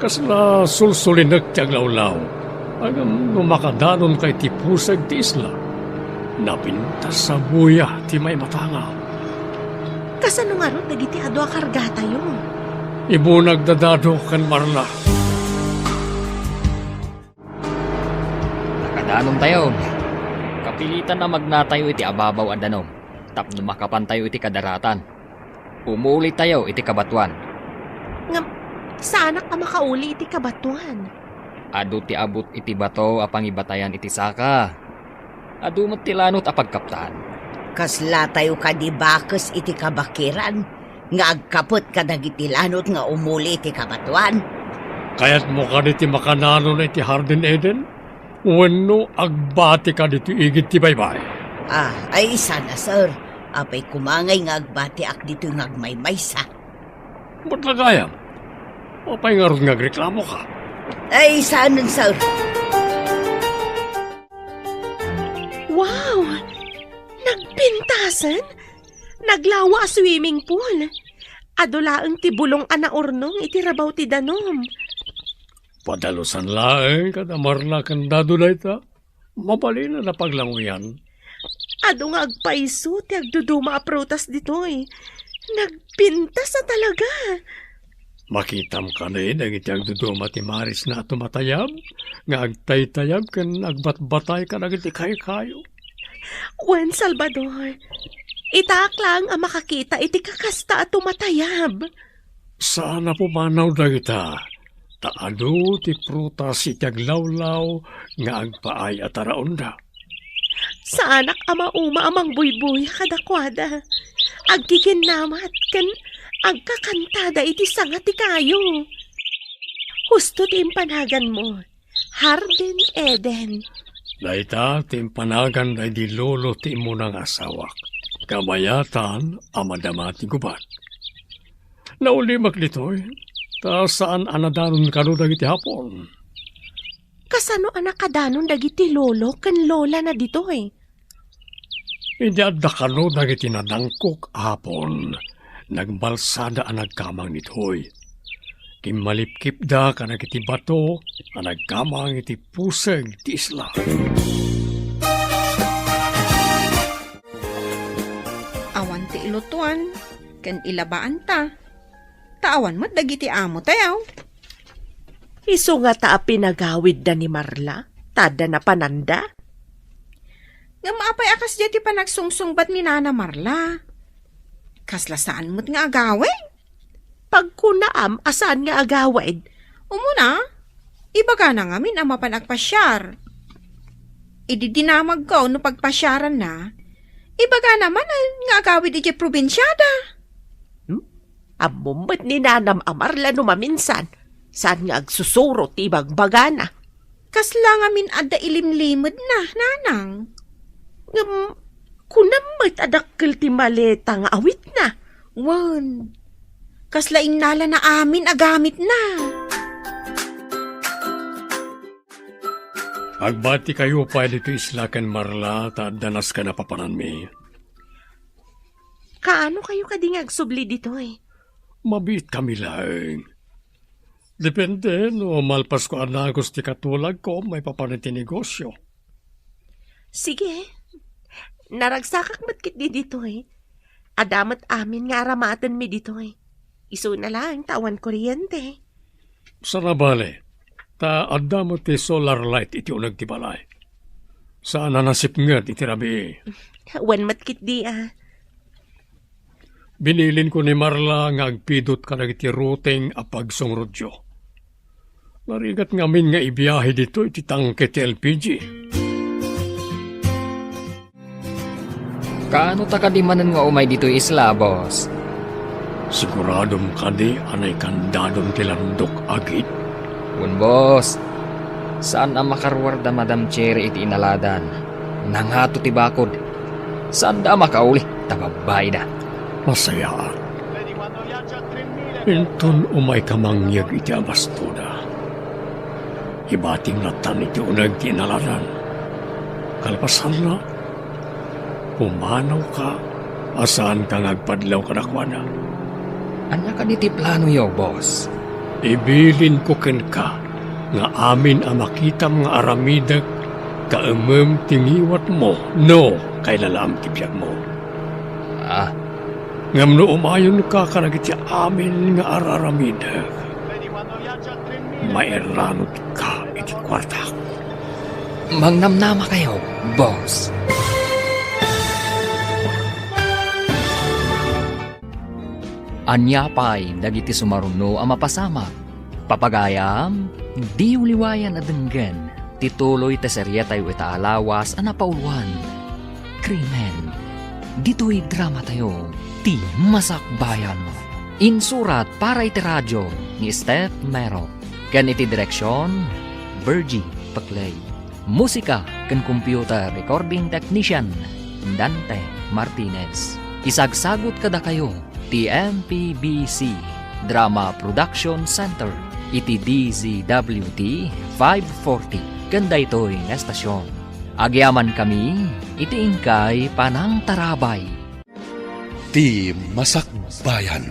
Kasla sulsulinek ti aglawlaw. Ngem no makadanonka iti pusag ti isla, napintas a buya ti maimatanga. Kasano ngarud dagiti adu a kargatayo? Ibunag da Dado ken Marla. Nakadanontayo. Kapilitan a magnatayo iti ababaw a danum tapno makapantayo iti kadaratan. Umulitayo iti kabatoan. Ngem, saanak a makauli iti kabatoan. Adu ti abut iti bato a pangibatayan iti saka. Adu met ti lanot a pagkaptan. Kaslatayo kadi bakes iti kabakiran nga agkapet kadagiti lanot nga umuli iti kabatoan? Kayatmo kadi ti makananon iti Hardin Eden? Wenno agbati kadi ti igid ti baybay? Ah, ay, sana, sir. Apay koma ngay nga agbatiak ditoy nga agmaymaysa? Met la gayam. Apay ngarud nga agreklamoka? Ay, saanen, sir. Wow! Nagpintasen? Naglawa a swimming pool. Adu laeng ti bulong a naurnong iti rabaw ti danum. Padalusan laeng kada Marla ken Dado dayta. Mabalin a napaglanguyan. Adu nga agpayso ti agduduma a prutas ditoy. Nagpintas a talaga. Makitam kadi dagiti agduduma ti marisna a tumatayab, nga agtaytayab ken agbatbatay kadagiti kaykayo? Wen, Salvador, itaak laeng a makakita iti kakasta a tumatayab. Saan a pumanaw dagita, ta adu ti prutas iti aglawlaw nga agpaay a taraonda. Saanak a mauma a mangbuybuya kadakuada. Aggiginnamat ken agkakantada iti sanga ti kayo. Husto ti impanaganmo, Hardin Eden. Dayta ti impanagan daydi lolo ti immuna nga asawak. Kabayatan a madama ti gubat. Naulimek ditoy, ta saan a nadanon kano dagiti Hapon. Kasano a nakadanon dagiti lolo ken lolana ditoy? Idi adda kano dagiti nadangkok a Hapon, nagbalsada a nagkamang ditoy. Kimmalipkipda kadagiti bato a nagkamang iti puseg ti isla. Awan ti ilutuan ken ilabaanta, ta awan met dagiti amotayo. Isu ngata a pinagawidda ni Marla, ta adda napananda? Ngem apay a kasdiay ti panagsungsungbat ni Nana Marla? Kasla saan met nga agawid? Pagkunaam a saan nga agawid? Umuna, ibagana ngamin a mapan agpasiar. Idi dinamagko no pagpasiaranna, ibagana manen nga agawid idiay probinsiada. Hmm? Ammom met ni Nanam a Marla no maminsan, saan nga agsusuro ti ibagbagana. Kasla ngamin adda ilimlimedna, Nanang? Ngem, kunam met a dakkel ti maleta nga awitna. Wen, kasla innalana amin a gamitna. Agbati kayo pay ditoy isla ken Marla ta adda nasken a papananmi. Kaano kayo kadi nga agsubli ditoy? Mabiit kami laeng. Depende no malpasko a nagus ti katulagko maipapan iti negosio. Sige. Naragsakak met ketdi ditoy. Adda met amin nga aramatenmi ditoy. Isuna laeng ta awan kuryente. Saan a bale, ta adda met ti solar light iti uneg ti balay. Saan a nasipnget iti rabii. Wen met ketdi a. Binilinko ni Marla nga agpidut kadagiti ruteng a pagsungrutyo. Narigat ngamin nga ibiahe ditoy ti tangke ti L P G. Kaano ta kadi manen nga umay ditoy isla, boss? Siguradom kadi a naikandadon ti landok, agid? Wen, boss. Saan a makaruar da Madam Cherry iti inaladan. Nangato ti bakod. Saanda a makauli ta babbaida. Nasayaat. Inton umayka mangyeg iti abastoda, ibatim lattan iti uneg ti inaladan. Kalpasanna, pumanawka a saanka nga agpadlaw kadakuada. Ania kadi ti planoyo, boss? Ibilinko kenka nga amin a makitam nga aramidek, kaemem ti ngiwatmo no kailalaam ti biagmo. Ah. Ngem no umayonka kadagiti amin nga ar-aramidek, mairanotka iti kuartak. Mangnamnamakayo, boss. Ania pay dagiti sumaruno a mapasamak? Papagayam, diyo liwayan a denggen ti tuloy ti serietayo ita a lawas a napauloan, Krimen. Ditoy dramatayo, Ti Masakbayan. Insurat para iti radio ni Steph Mero. Ken iti direksion, Virgie Paclay. Musika ken computer recording technician, Dante Martinez. Isagsagut kadakayo ti M P B C Drama Production Center iti D Z W T five forty ken daytoy nga estasion. Agyamankami iti inkay panangtarabay. Ti Masakbayan.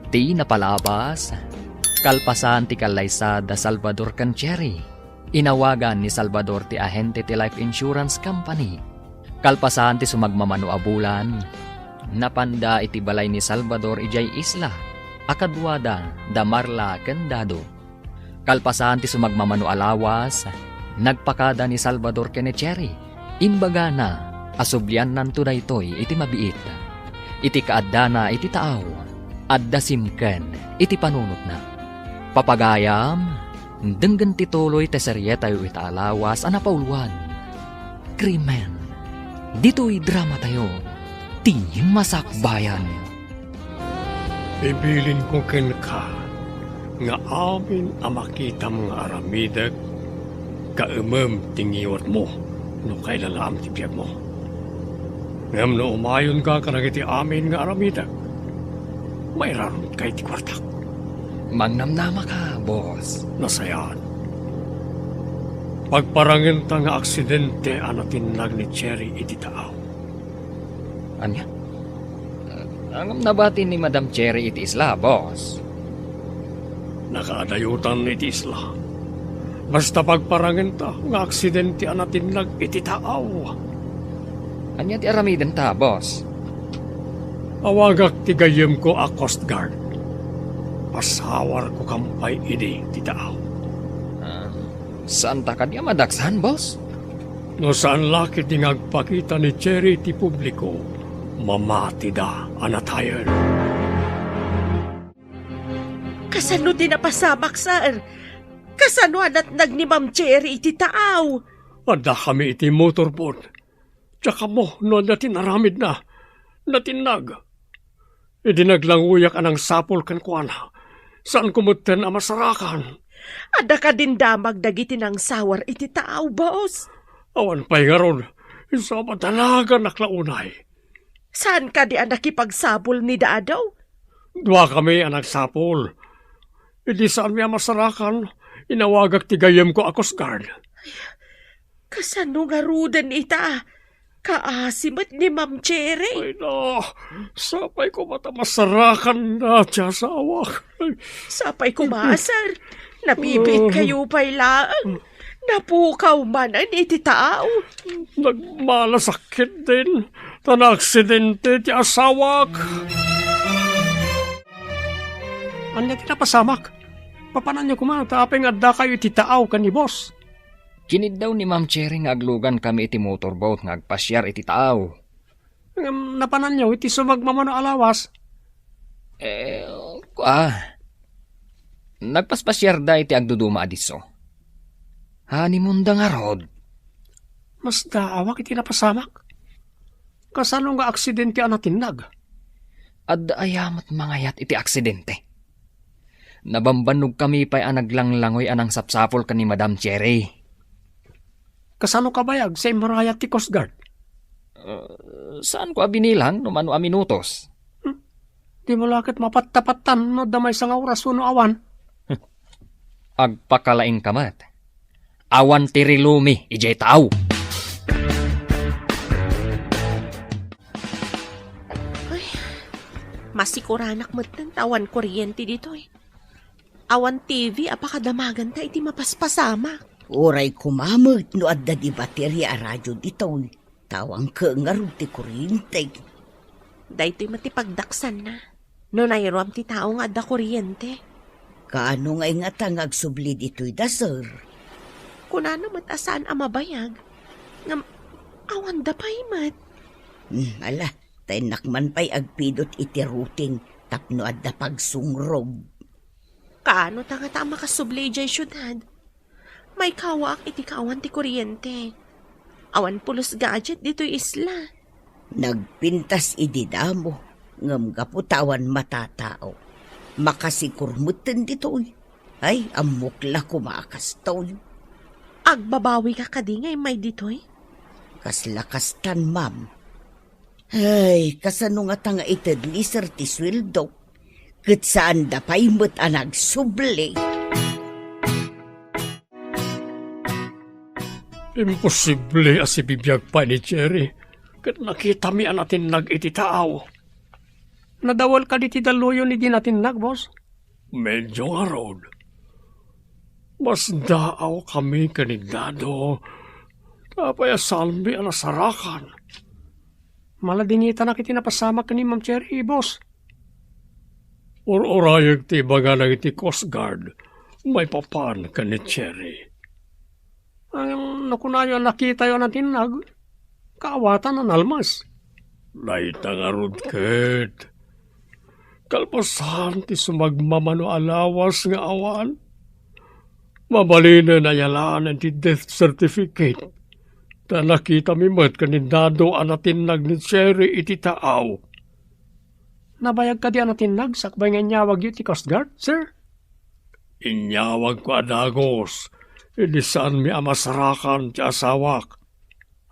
Ti napalabas, kalpasan ti kallaysa da Salvador ken Cherry, inawagan ni Salvador ti ahente ti life insurance company Kalpasan ti sumagmamano a bulan, napanda iti balay ni Salvador idiay isla a kaduada da Marla ken Dado. Kalpasan ti sumagmamano a lawas, nagpakada ni Salvador ken ni Cherry. Imbagana a subliannanto daytoy iti mabiit. Iti kaaddana iti taaw, adda simken iti panunotna. Papagayam, denggen ti tuloy ti serietayo ita a lawas a napauluan, Krimen. Ditoy dramatayo, ti Masakbayan. Ibilinko kenka nga amin a makitam nga aramidek, kaemem ti ngiwatmo no kailalaam ti biagmo. Ngem no umayonka kadagiti amin nga aramidek, mairarutka iti kuartak. Mangnamnamaka, boss. Nasayaat. Pagparangenta nga aksidente a natinnag ni Cherry iti taaw. Ania? Ngem nabati ni Madam Cherry iti isla, boss. Nakaadayotan iti isla. Basta pagparangenta nga aksidente a natinnag iti taaw. Ania ti aramidenta, boss? Awagak ti gayyemko a Coast Guard. Pasawarko kampay idi ti taaw. Ah, saanta kadi a madaksan, boss? No saan la ketdi nga agpakita ni Cherry ti publiko, mamatida a natayen. Kasano ti napasamak, sir? Kasano a natnag ni Ma'am Cherry iti taaw? Addakami iti motorboat. Diak ammo no adda ti naramidna. Natinnag. Idi naglangoyak a nangsapul kenkuana, saanko metten a masarakan. Adda kadin damag dagiti nangsawar iti taaw, boss? Awan pay ngarud. Isu a madanaganak la unay. Saan kadi a nakipagsapul ni Dado? Duakami a nagsapul. Idi saanmi a masarakan, inawagak ti gayyemko a Coast Guard. Kasano ngaruden ita? Kaasi met ni Ma'am Cherry. Ay na, sapay koma ta masarakanna ti asawak. Sapay koma, sir. Nabibiit kayo pay laeng. Napukaw manen iti taaw. Nagmalasakit din, ta naaksidente ti asawak. Ania ti napasamak? Papananyo koma ta apay nga addakayo iti taaw ken ni boss? Kiniddaw ni Ma'am Cherry nga aglugankami iti motorboat nga agpasiar iti taaw. Ngem napananyo iti sumagmamano a lawas? Eh, kua. Nagpaspasiarda iti agduduma a disso. Honeymoonda ngarud. Masdaawak iti napasamak. Kasano nga aksidente a natinnag? Adda aya met mangayat iti aksidente? Nabambannogkami pay a naglanglangoy a nangsapsapul ken ni Madam Cherry. Kasano kabayag sa immurayat ti Coast Guard? Uh, saanko a binilang no mano a minutos. Hmm? Dimo la ket mapattapattan no adda maysa nga oras wenno awan. Agpakalaingka met. Awan ti rilumi idiay taaw. Ay, masikuranak metten ta awan kuryente ditoy. Awan T V a pakadamaganta iti mapaspasamak. Uray koma met no adda di bateria a radio ditoy. Ta awan ket ngarud ti kuryente. Daytoy met ti pagdaksanna. No nairuam ti tao nga adda kuryente. Kaano ngay ngata nga agsubli ditoy da, sir? Kunana met a saan a mabayag. Ngem, awanda pay met. Hmm, ala, ta innak man pay agpidot iti routing tapno adda pagsungrog. Kaano ta ngata a makasubli idiay siudad? Maikawaak iti kaawan ti kuryente. Awan pulos gadget ditoy isla. Nagpintas idi damo, ngem gapu ta awan matatao. Makasikur metten ditoy. Ay, ammok la koma a kastoy. Agbabawika kadi nga immay ditoy? Kasla kastan, ma'am. Ay, kasano ngata nga ited ni Sir ti sueldo? Ket saanda pay met a nagsubli. Imposible a sibibiag pay ni Cherry ket nakitami a natinnag iti taaw. Nadawel kadi ti dalluyon idi natinnag, boss? Medyo ngarud. Masdaawkami ken ni Dado Apay a saanmi a nasarakan? Maladingitanak iti napasamak ken ni Ma'am Cherry, boss. Ur-urayek ti ibagana iti Coast Guard maipapan ken ni Cherry. Ngem no kunayo a nakitayo a natinnag, kaawatan a nalmas. Dayta ngarud ket, kalpasan ti sumagmamano a lawas nga awan, mabalinen a yalan ti death certificate, ta nakitami met ken ni Dado a natinnag ni Cherry iti taaw. Nabayag kadi a natinnag sakbay nga inyawagyo ti Coast Guard, sir? Inyawagko a dagus, idi saanmi a masarakan ti asawak.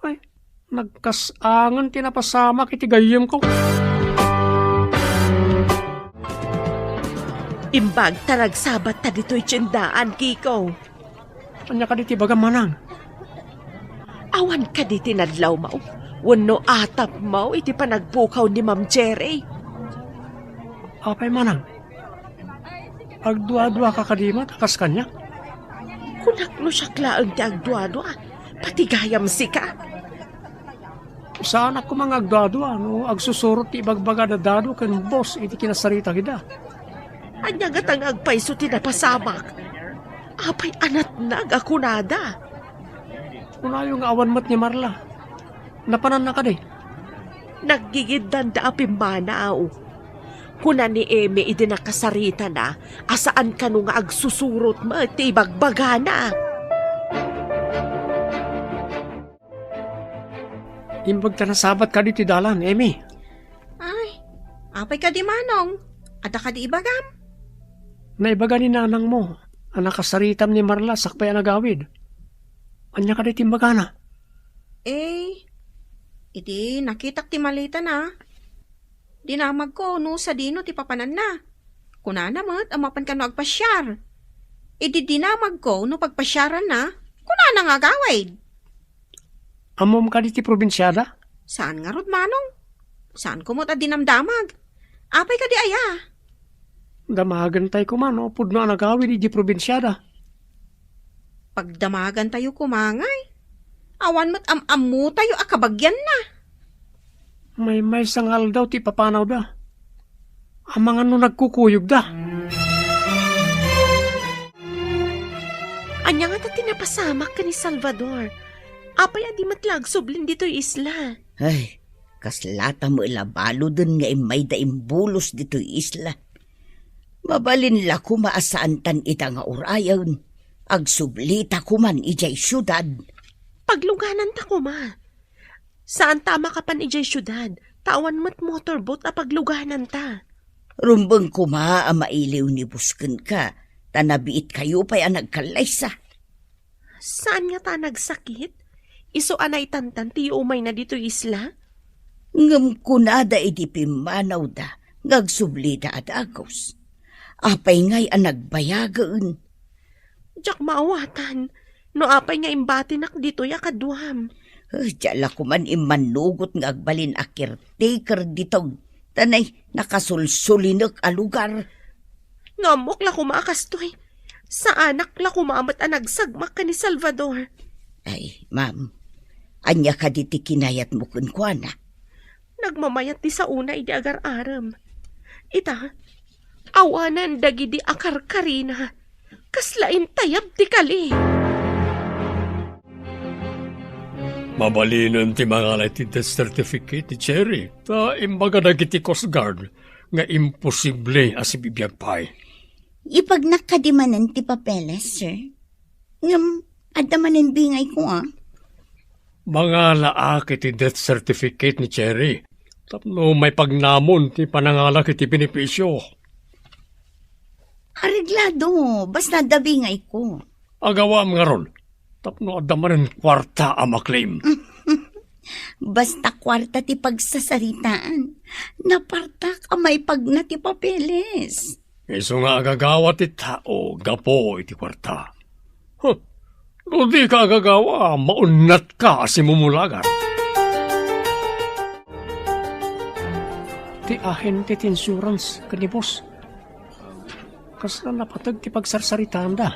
Ay, nagkas-angen ti napasamak iti gayyemko. Imbag ta nagsabat ta ditoy tiendaan, Kiko. Ania kadi ti bagam, manang? Awan kadi ti nadlawmo wenno atapmo iti panagpukaw ni Ma'am Cherry? Apay, manang? Agduadua ka kadi met a kas kaniak? Kunak no siak laeng ti agduadua, pati gayam sika. Saanak koma nga agduadua no agsusurot ti ibagbaga da Dado ken boss iti kinasarita ida. Ania ngata nga agpayso ti napasamak? Apay a natnag a kunada? Kunayo nga awan met ni Marla. Napananna kadi? Naggigiddanda a pimmanaw. Kuna ni Emi idi nakasaritana a saan kano nga agsusurot met ti ibagbagana. Imbag ta nasabat kadi ti dalan, Emi. Ay, apay kadi, Manong? Adda kadi ibagam? Naibaga ni nanangmo a nakasaritam ni Marla sakbay a nagawid. Ania kadi ti imbagana? Eh, iti nakitak ti maletana, dinamagko no sadino ti papananna. Kunana met a mapan kano agpasiar. Idi dinamagko no pagpasiaranna, kunana nga agawid. Ammom kadi ti probinsiada? Saan ngarud, Manong. Saanko met a dinamdamag. Apay kadi aya? Damagentay koma no pudno a nagawid idiay probinsiada. Pagdamagantayo koma ngay. Awan met am-ammotayo a kabagianna. Maymaysa nga aldaw ti ipapanawda. Amangan no nagkukuyogda. Ania ngata ti napasamak ken ni Salvador? Apay a di met la agsublin ditoy isla? Ay, kaslata met la baluden nga immayda imbulos ditoy isla. Mabalin la koma a saantan ita nga urayen. Agsublita koman idiay siudad. Paglugananta koma. Saanta a makapan idiay siudad, ta awan met motorboat a paglugananta. Rumbeng koma a mailiw ni boss kenka, ta nabiitkayo pay a nagkallaysa. Saan ngata a nagsakit? Isu a naitantan ti yuumayna ditoy isla? Ngem kunada idi pimmanawda nga agsublida a dagus. Apay ngay a nagbayagen? Diak maawatan no apay nga imbatinak ditoy a kaduam. Eh, diak la koman immanugot nga agbalin a caretaker ditoy, ta nay nakasulsulinek a lugar. No ammok la koma a kastoy, saanak la koma met a nagsagmak ken ni Salvador. Ay, ma'am, ania kadi ti kinayatmo kenkuana? Nagmamayat ti saona idi agar-arem. Ita, awanen dagidi a karkarina. Kasla intayab ti kali. Mabalinen ti mangala iti death certificate ni Cherry, ta imbaga dagiti Coast Guard nga imposible a sibibiag pay. Ipagnak kadi manen ti papeles, sir? Ngem adda manen bingayko, a? Mangalaak iti death certificate ni Cherry tapno maipagnamon ti panangalak iti benepisio. Areglado, basta adda bingayko. Agawam ngarud, tapno adda manen kuarta a maklim. Basta kuarta ti pagsasaritaan, napartak a maipagna ti papeles. Isu nga agagawa ti tao gapu iti kuarta. Huh, no dika agagawa, maunnatka a simumulagan. Ti ahente ti insurance ken ni boss. Kasla napateg ti pagsarsaritaanda.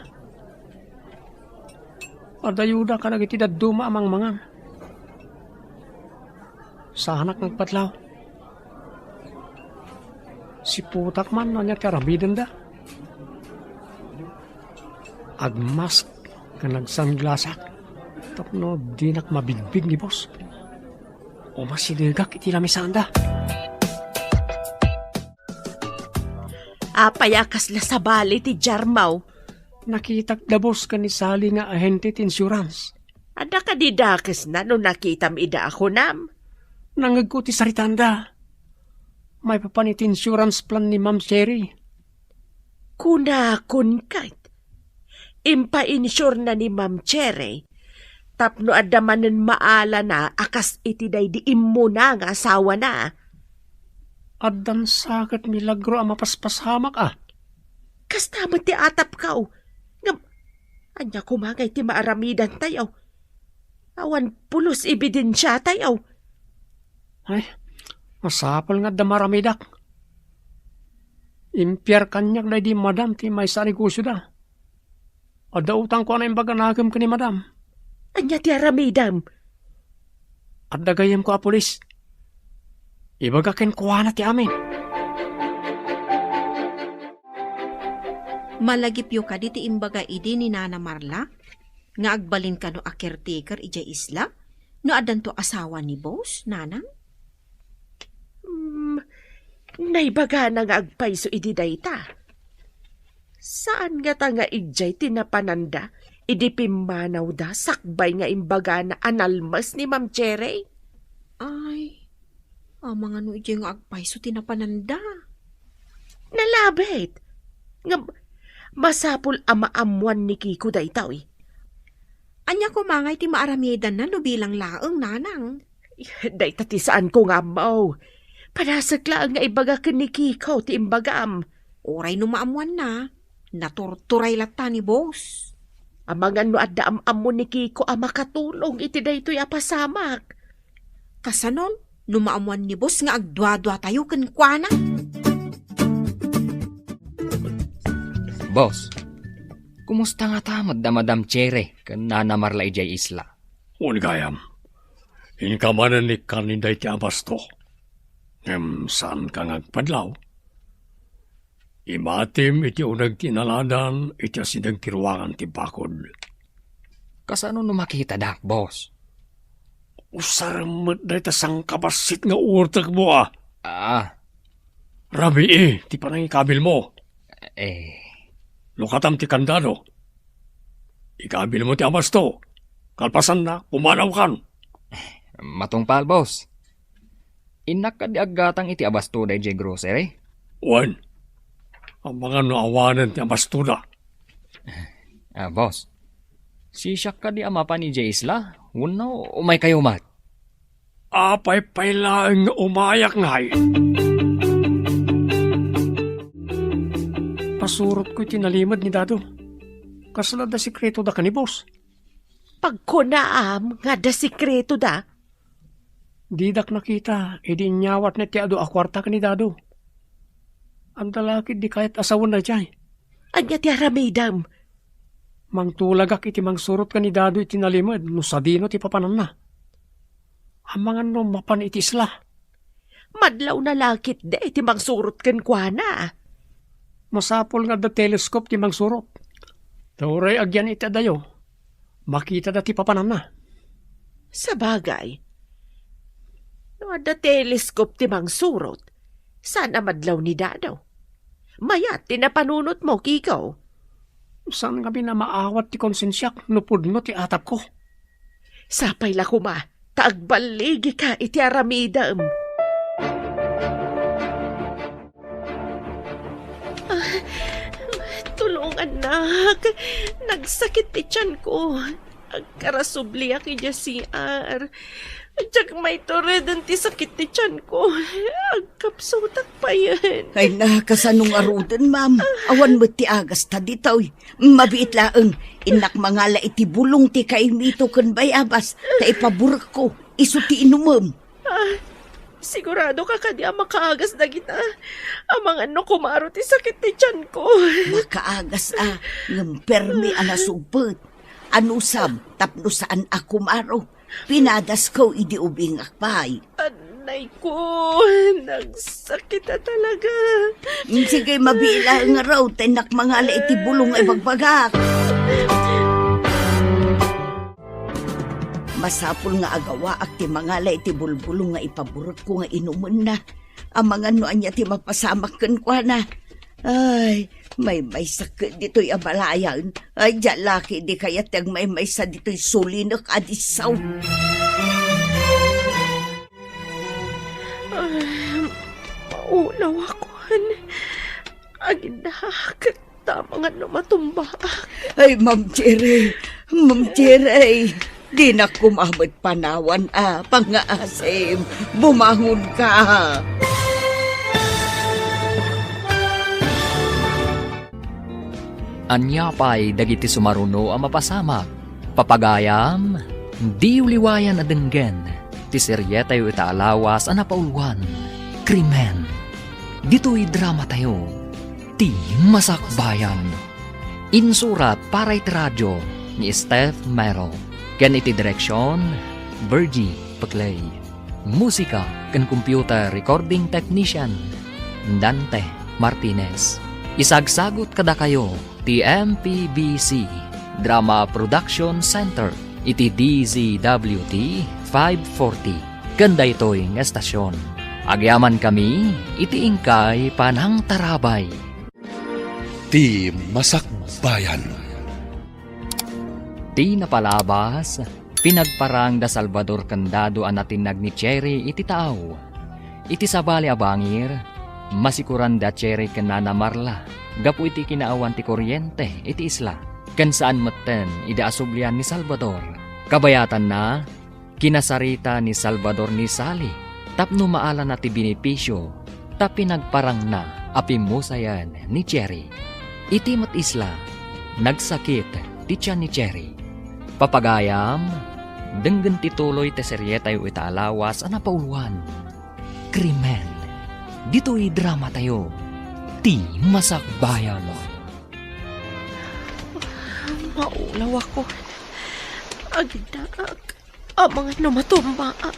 Padayoda kadagiti dadduma a mangmangan. Saanak nga agpadlaw. Siputak man no ania ti aramidenda. Agmask ken agsanglasak tapno dinak mabigbig ni boss. Umasidegak iti lamisanda. Apay a kasla sabali ti jarmaw? Nakitak da boss ken ni Sally nga ahente ti insurance. Adda kadi dakesna no nakitam ida a kunam? Nangngegko ti saritanda. Maipapan iti insurance plan ni Ma'am Cherry. Kunakon ket, impainsure na ni Ma'am Cherry tapno adda manen maalana a kas iti daydi immuna nga asawana. Addan sa ket milagro a mapaspasamak a. Kasta met ti atapko. Ngem, ania koma nga iti maaramidantayo? Awan pulos ebidensiatayo. Ay, masapul nga adda maaramidak. Impiar kaniak daydi madam ti maysa a negosioda. Adda utangko a naimbaga nakem ken ni madam. Ania ti aramidem? Adda gayyemko a pulis. Ibaga kenkuana ti amin. Malagipyo kadi ti imbaga idi ni Nana Marla nga agbalin kano a caretaker idiay isla no addanto asawa ni boss, nanang? Hmm, naibagana nga agpayso idi dayta. Saan ngata nga idiay ti napananda idi pimmanawda sakbay nga imbagana a nalmes ni Ma'am Cherry? Ay, amangan no idiay nga agpayso ti napananda. Nalabit. Ngem, masapul a maammuan ni Kiko daytoy. Ania koma nga iti maaramidanna no bilang laeng, nanang? Dayta ti saanko nga ammo. Padasek laeng nga ibaga ken ni Kiko ti imbagam. Uray no maammuanna, naturturay latta ni boss. Amangan no adda am-ammo ni Kiko a makatulong iti daytoy a pasamak. Kasanon, no maammuan ni boss nga agduaduatayo kenkuana? Boss, kumusta ngata met da Madam Cherry ken Nana Marla idiay isla? Wen gayam, inka manen ni Carnida iti abasto. Ngem saanka nga agpadlaw. Imatim iti uneg ti inaladan iti asideg ti ruangan ti bakod. Kasano no makitadak, boss? Usarem met dayta sangkabassit nga uurtekmo a. Ah. Rabii ti panangikabilmo. Eh. Lukatam ti kandado. Ikabilmo ti abasto. Kalpasanna, pumanawkan. Matungpal, boss. Innak kadi aggatang iti abastoda idiay grocery? Wen. Amangan no awanen ti abastoda. Ah, boss. Sisiak kadi a mapan idiay isla? Wenno umaykayo met? Apay pay laeng nga umayak ngay? Pasurotko iti nalimed ni Dado. Kasla adda sekreto da ken ni boss? Pagkunaam nga adda sekreto da? Didak nakita idi inyawatna ti adu a kuarta ken ni Dado. Adda la ketdi kayat a sawen daydiay. Ania ti aramidem? Mangtulagak iti mangsurot ken ni Dado iti nalimed no sadino ti papananna. Amangan no mapan iti isla. Madlawna la ketdi ti mangsurot kenkuana. Masapul nga adda telescope ti mangsurot. Ta uray agyan iti adayo, makitada ti papananna. Sabagay, no adda telescope ti mangsurot, saan a madlaw ni Dado? Mayat ti napanunotmo, Kiko. Saan ngamin a maawat ti konsensiak no pudno ti atapko. Sapay la koma ta agballigika iti aramidem. Ah, tulongannak. Nagsakit ti tianko. Agkarasubliak idiay C R. Diak maitureden ti sakit ti tianko. Agkapsutak payen. Ay na, kasano ngaruden, ma'am? Awan met ti agasta ditoy. Mabiit laeng, innak mangala iti bulong ti kaimito ken bayabas, ta ipaburekko, isu ti inumem. Ah, sigurado ka kadi a makaagas dagita? Amangan no kumaro ti sakit ti tianko. Makaagas a, ngem permi a nasugpet. Anusam tapno saan a kumaro? Pinadasko idi ubingak pay. Anay ko, nagsakit a talaga. Sige, mabiit laeng ngarud, ta innak mangala iti bulong a ibagbagak. Masapul nga agawaak ti mangala iti bulbulong nga ipaburotko nga inumenna. Amangan no ania ti mapasamak kenkuana. Ay, maymaysak ditoy a balayan. Ay, diak la ketdi kayat ti agmaymaysa ditoy sulinek a disso. Ay, maulaw akon. Agindaak. Tama nga no matumbaak. Ay, Ma'am Cherry, Ma'am Cherry, dinak koma met panawan a pangngaasim. Bumangon ka. Ania pay dagiti sumaruno a mapasamak? Papagayam, diyo liwayan a denggen ti serietayo ita a lawas a napauluan, Krimen. Ditoy dramatayo, Ti Masakbayan. Insurat para iti radio ni Steph Mero, ken iti direksion, Virgie Peclay. Musika ken computer recording technician, Dante Martinez. Isagsagut kadakayo ti M P B C Drama Production Center iti D Z W T five forty. Ken daytoy nga estasion, agyamankami iti inkay panangtarabay. Ti Masakbayan. Ti napalabas, pinagparang da Salvador ken Dado a natinnag ni Cherry iti taaw. Iti sabali a bangir, masikuran da Cherry ken Nana Marla gapu iti kinaawan ti kuryente iti isla, ken saan metten idi asublian ni Salvador. Kabayatanna, kinasarita ni Salvador ni Sally tapno maalana ti benepisio ta pinagparangna a pimmusayen ni Cherry. Iti met isla, nagsakit ti tian ni Cherry. Papagayam, denggen ti tuloy ti serietayo ita a lawas a napauluan, Krimen. Ditoy dramatayo, Ti Masakbayan. Maulaw ako. Agindaak. Amangan no matumbaak.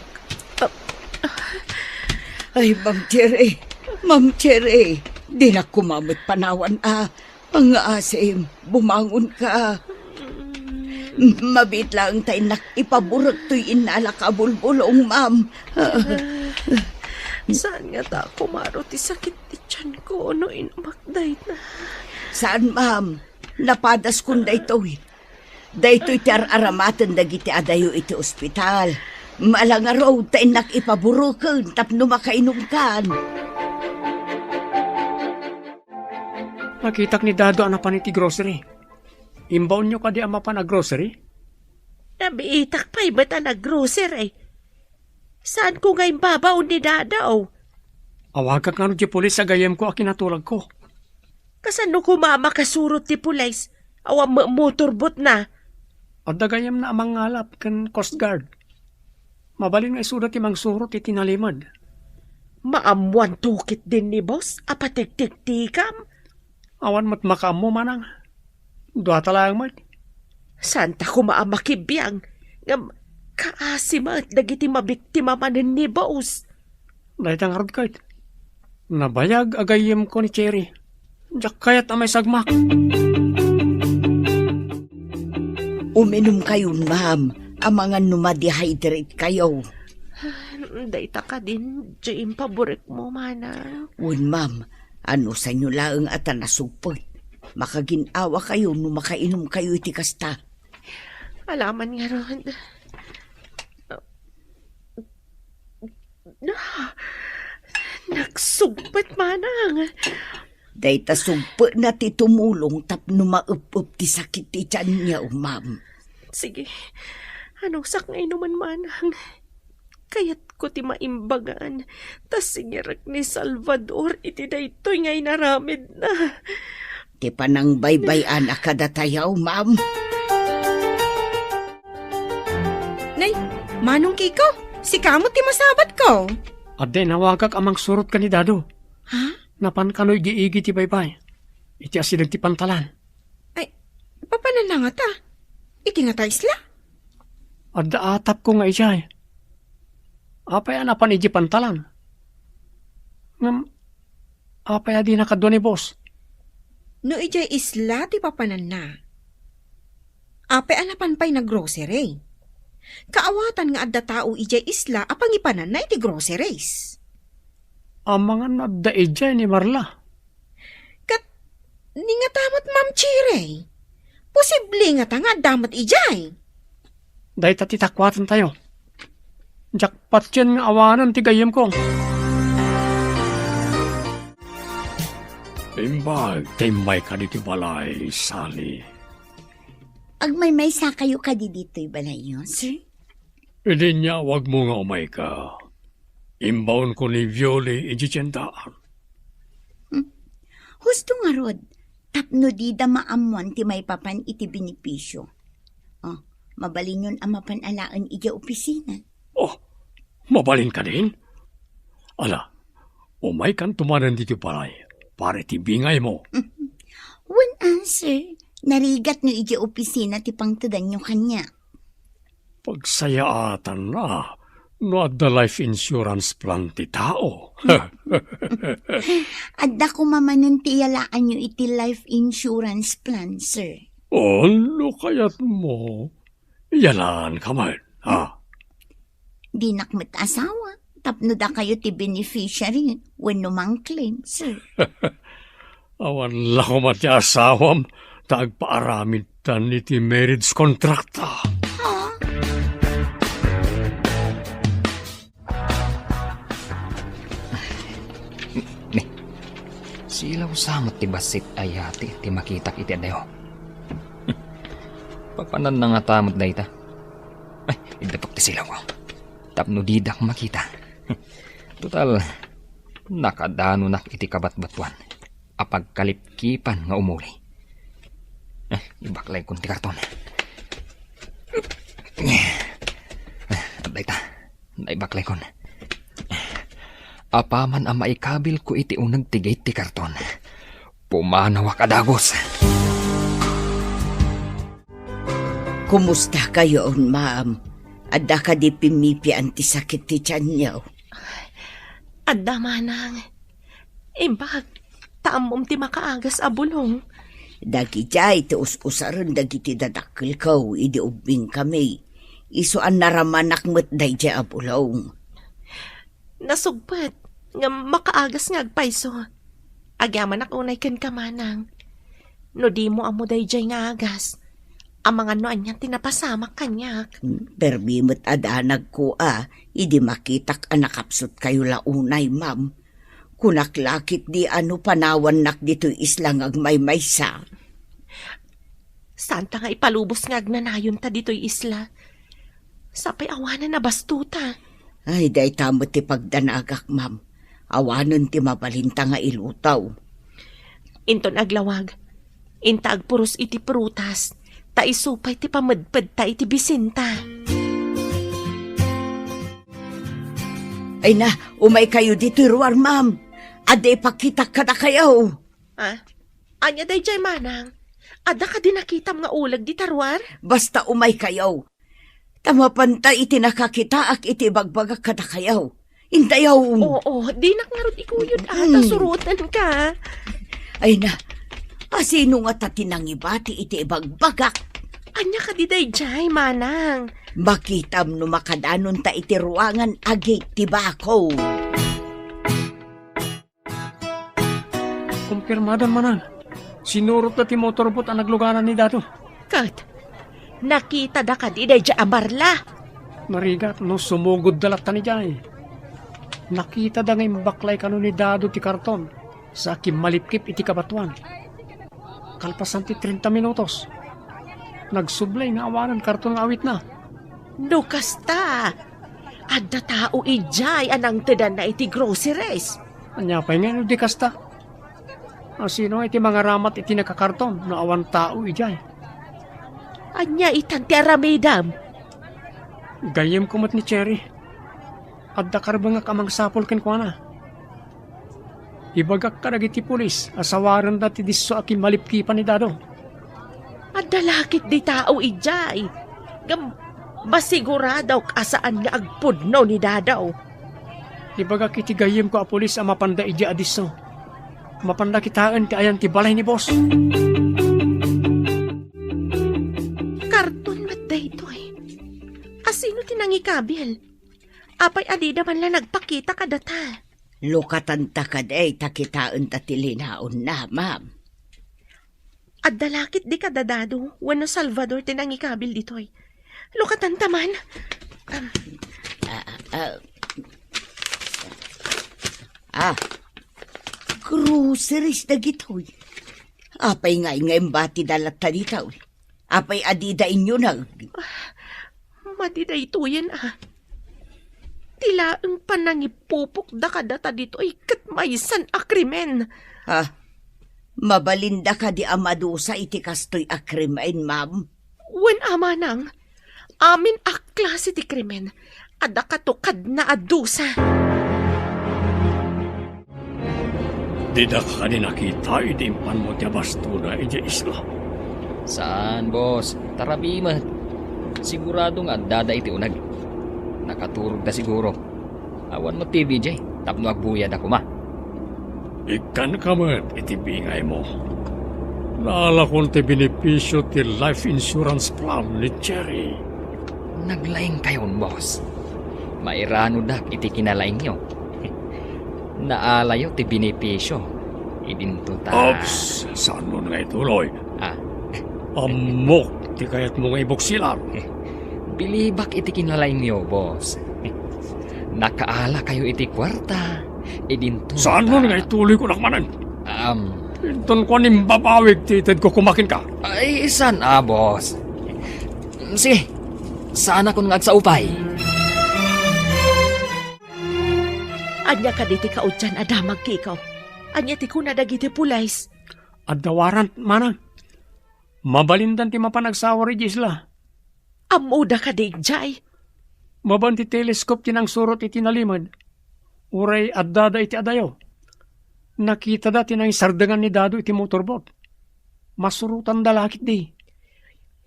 Ay, Ma'am Cherry. Ma'am Cherry. Dinak koma met panawan a pangngaasim. Bumangon ka. Mabiit laeng ta innak ipaburek toy innalak a bulbulong, ma'am. Saan ngata a kumaro ti sakit ti tianko no inumak dayta? Saan, ma'am. Napadaskon daytoy. Daytoy ti ar-aramaten dagiti adayo iti ospital. Ala ngarud ta innak ipabureken tapno makainumkan. Nakitak ni Dado a napan iti grocery. Imbaonyo kadi a mapan a grocery? Nabiitak pay met a nag-grocery. Saanko nga imbabaon ni Dado? Awagak ngarud ti pulis a gayyemko a kinatulagko. Kasano koma a makasurot ti pulis? Awan met motorboatna. Adda gayyemna a mangngalap ken Coast Guard. Mabalin nga isuda ti mangsurot iti nalimed. Maammoanto ketdin ni boss a patigtigtikam? Awan met makaammo, manang. Duata laeng met. Saanta koma a makibiang, ngem kaasi met dagiti mabiktima manen ni boss. Dayta ngarud ket, nabayag a gayyemko ni Cherry. Diak kayat a maisagmak. Uminumkayon, ma'am, amangan no ma-dehydrate kayo. Dayta kadin ti impaburekmo, manang. Wen, ma'am, anusanyo laeng a ta nasugpet. Makagin-awa kayo no makainom kayo iti kasta. Alaman ngarud. Ah, nagsugpet, manang. Dayta sugpetna ti tumulong tapno maep-ep ti sakit ti tianyo, ma'am. Sige, anusak nga inuman, manang. Kayatko ti maimbagan, ta singirek ni Salvador iti daytoy nga inaramidna. Ti panangbaybay-an a kadatayo, ma'am. Nay, Manong Kiko, sika met ti masabatko. Adda inawagak a mangsurot ken ni Dado. Ha? Napan kano igi-igi ti baybay. Iti asideg ti pantalan. Ay, papananna ngata? Iti ngata isla? Adda atapko nga idiay. Apay a napan idiay pantalan? Ngem, apay a dina kadua ni boss? No idiay isla ti papananna, apay a napan pay naggrocery? Kaawatan nga adda tao idiay isla a pangipananna iti groceries. Amangan adda idiay ni Marla. Ket ni ngata met, Ma'am Cherry? Posible ngata nga adda met idiay? Dayta ti takuatantayo. Diak patien nga awanen ti gayyemko. Imbag ta immayka ditoy balay, Sally. Agmaymaysakayo kadi ditoy balayyo, sir? Idi inyawagmo nga umayka, imbaonko ni Violi idiay tiendaan. Hmm. Husto ngarud, tapno dida maammoan ti maipapan iti benepisio. Oh, mabalinyon a mapan alaen idiay opisina. Oh, mabalin kadin? Ala, umaykanto manen ditoy balay para iti bingaymo. Wen a, sir. Narigat no idiay opisina ti pangtedanyo kaniak. Pagsayaatanna no adda life insurance plan ti tao. Adda koma manen ti iyalaanyo iti life insurance plan, sir. Oh, no kayatmo, iyalaanka met, ha? Dinak met asawa, tapno dakayo ti beneficiary wenno mang-claim, sir. Awan la koma ti asawam ta agpaaramidtan iti marriage contract ta. Ah. Ni, silaw sa met ti bassit a yati ti makitak iti adayo. Papananna ngata met dayta. Ay, iddapek ti silawko tapno didak makita. Total, nakadanonak iti kabatbatuan a pagkalipkipan nga umuli. Eh, ibaklaykon ti karton. Eh, dayta, naibaklaykon. Apaman a maikabilko iti uneg ti gate ti karton, pumanawak a dagus. Kumusta kayon, ma'am? Adda kadi pimmipian ti sakit ti tianyo? Adda, manang. Imbag ta ammom ti makaagas a bulong. Dagidiay ti us-usaren dagiti dadakkelko idi ubbingkami. Isu a naramanak met daydiay a bulong. Nasugpet nga makaagas nga agpayso. Agyamanak unay kenka, manang. No dimo ammo daydiay nga agas, amangan no anian ti napasamak kaniak. Hmm, permi met a danagko a, idi makitak a nakapsutkayo la unay, ma'am. Kunak la ketdi a no panawannak ditoy isla nga agmaymaysa. Saanta nga ipalubos nga agnanayonta ditoy isla. Sapay awanen a bastuta. Ay, dayta met ti pagdanagak, ma'am. Awanen ti mabalinta nga ilutaw. Inton aglawag, inta agpuros iti prutas, ta isu pay ti pamedpedta iti bisinta. Ay na, umaykayo ditoy ruar, ma'am. Adda ipakitak kadakayo. Ah? Ania daydiay, manang? Adda kadi nakitam nga uleg dita ruar? Basta umaykayo. Ta mapanta iti nakakitaak iti ibagbagak kadakayo. Intayo. Oo, dinak ngarud ikuyod a, ta Mm. surotenka. Ay na, asino ngata ti nangibati iti ibagbagak? Ania kadi daydiay, manang? Makitam no makadanonta iti ruangan a gate ti bako. Kumpirmadon, manang. Sinurotda ti motorboat a nagluganan ni Dado. Ket, nakitada kadi daydiay a Marla? Narigat no sumugodda latta idiay. Nakitada nga imbaklay kano ni Dado ti karton sa kimmalipkip iti kabatuan. Kalpasan ti trenta minutos, nagsublay nga awanen karton nga awitna. No kasta, adda tao idiay a nangtedanna iti groceries. Ania pay nga no di kasta? Asino iti mangaramat iti nakakarton no awan tao idiay? Ania itan ti aramidem? Gayyemko met ni Cherry. Adda karbengak a mangsapul kenkuana. Ibagak kadagiti pulis a sawarenda ti disso a kimmalipkipan ni Dado. Adda Adda la ketdi tao idiay. Ngem masiguradok a saan nga agpudno ni Dado. Ibagak iti gayyemko a pulis a mapanda idiay a disso. Mapanda kitaen ti ayan ti balay ni boss. Karton met daytoy. Asino ti nangikabil? Apay a dida man la nagpakita kadata? Lukatanta kadi ta kitaenta ti linaonna, ma'am. Adda la ketdi kada Dado wenno Salvador ti nangikabil ditoy. Lukatanta man. Am. Ah, ah, ah. Ah, groceries dagitoy. Apay ngay nga imbatida latta ditoy? Apay a dida inyuneg? Madi daytoyen a. Ti laeng panangipupokda kadata ditoy ket maysan a krimen. Ah, mabalinda kadi a madusa iti kastoy a krimen, ma'am? Wen a manang, amin a klase ti krimen, adda kato kadna a dusa. Dida kadi nakita idi impanmo ti abastona idiay isla? Saan, boss. Tarabi met. Sigurado nga addada iti uneg. Nakaturogda siguro. Awan met T V diay tapno agbuyada koma. Ikkanka met iti bingaymo. Naalakon ti benepisio ti life insurance plan ni Cherry. Naglaingkayon, boss. Mairanodak iti kinalaingyo. Naalayo ti benepisio. Idinto ta. Ops, saan mo nga ituloy? Ah. Ammok ti kayatmo nga ibuksilan. Bilibak iti kinalaingyo, boss. Nakaala kayo iti kuarta. Idinto. Saan mo ta nga ituloy ko nakmanan? Um, Inton kuan imbabawig ti itedko kumakin ka. Ay, saan a, boss? Sige, saan akon nga agsaupay? Ania kadi ti kaudian a damag, Kiko? Ania ti kuna dagiti pulis? Adda warrant, manang. Mabalindan ti mapan agsawar idiay isla. Ammoda kadi idiay? Maban ti telescope ti nangsurot iti nalimed. Uray addada iti adayo. Nakitada ti nangisardengan ni Dado iti motorboat. Masurotanda la ketdi.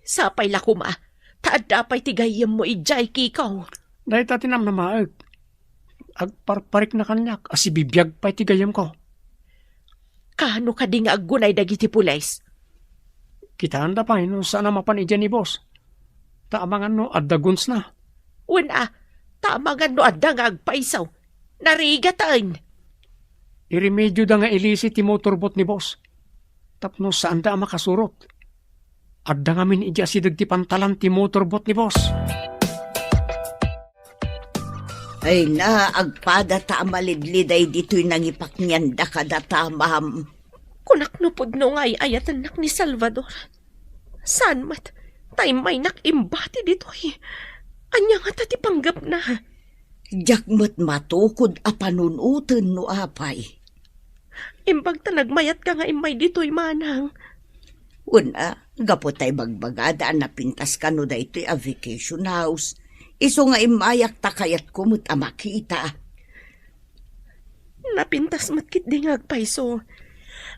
Sapay la koma, ta adda pay ti gayyemmo idiay, Kiko. Dayta ti namnamaek. Agparparikna kaniak a sibibiag pay ti gayyemko. Kaano kadi nga aggunay dagiti pulis? Kitaenda pay no saan a mapan idiay ni boss. Ta amangan no adda gunsna. Wen a, ta amangan no adda nga agpayso. Narigaten. Iremedioda nga ilisi ti motorboat ni boss. Tapno saanda a makasurot. Adda ngamin idiay asideg ti pantalan ti motorboat ni boss. Ay na, agpadata a malidliday ditoy nangipaknianda kadata, ma'am. Kunak no pudno nga ay-ayatennak ni Salvador. Saan met, ta immaynak imbati ditoy. Ania ngata ti panggepna? Diak met matukod a panunoten no apay. Imbag ta nagmayatka nga immay ditoy, manang. Wen a, gapu ta ibagbagada a napintas kano daytoy a vacation house. Isu nga immayak ta kayatko met a makita. Napintas met ketdi nga agpayso.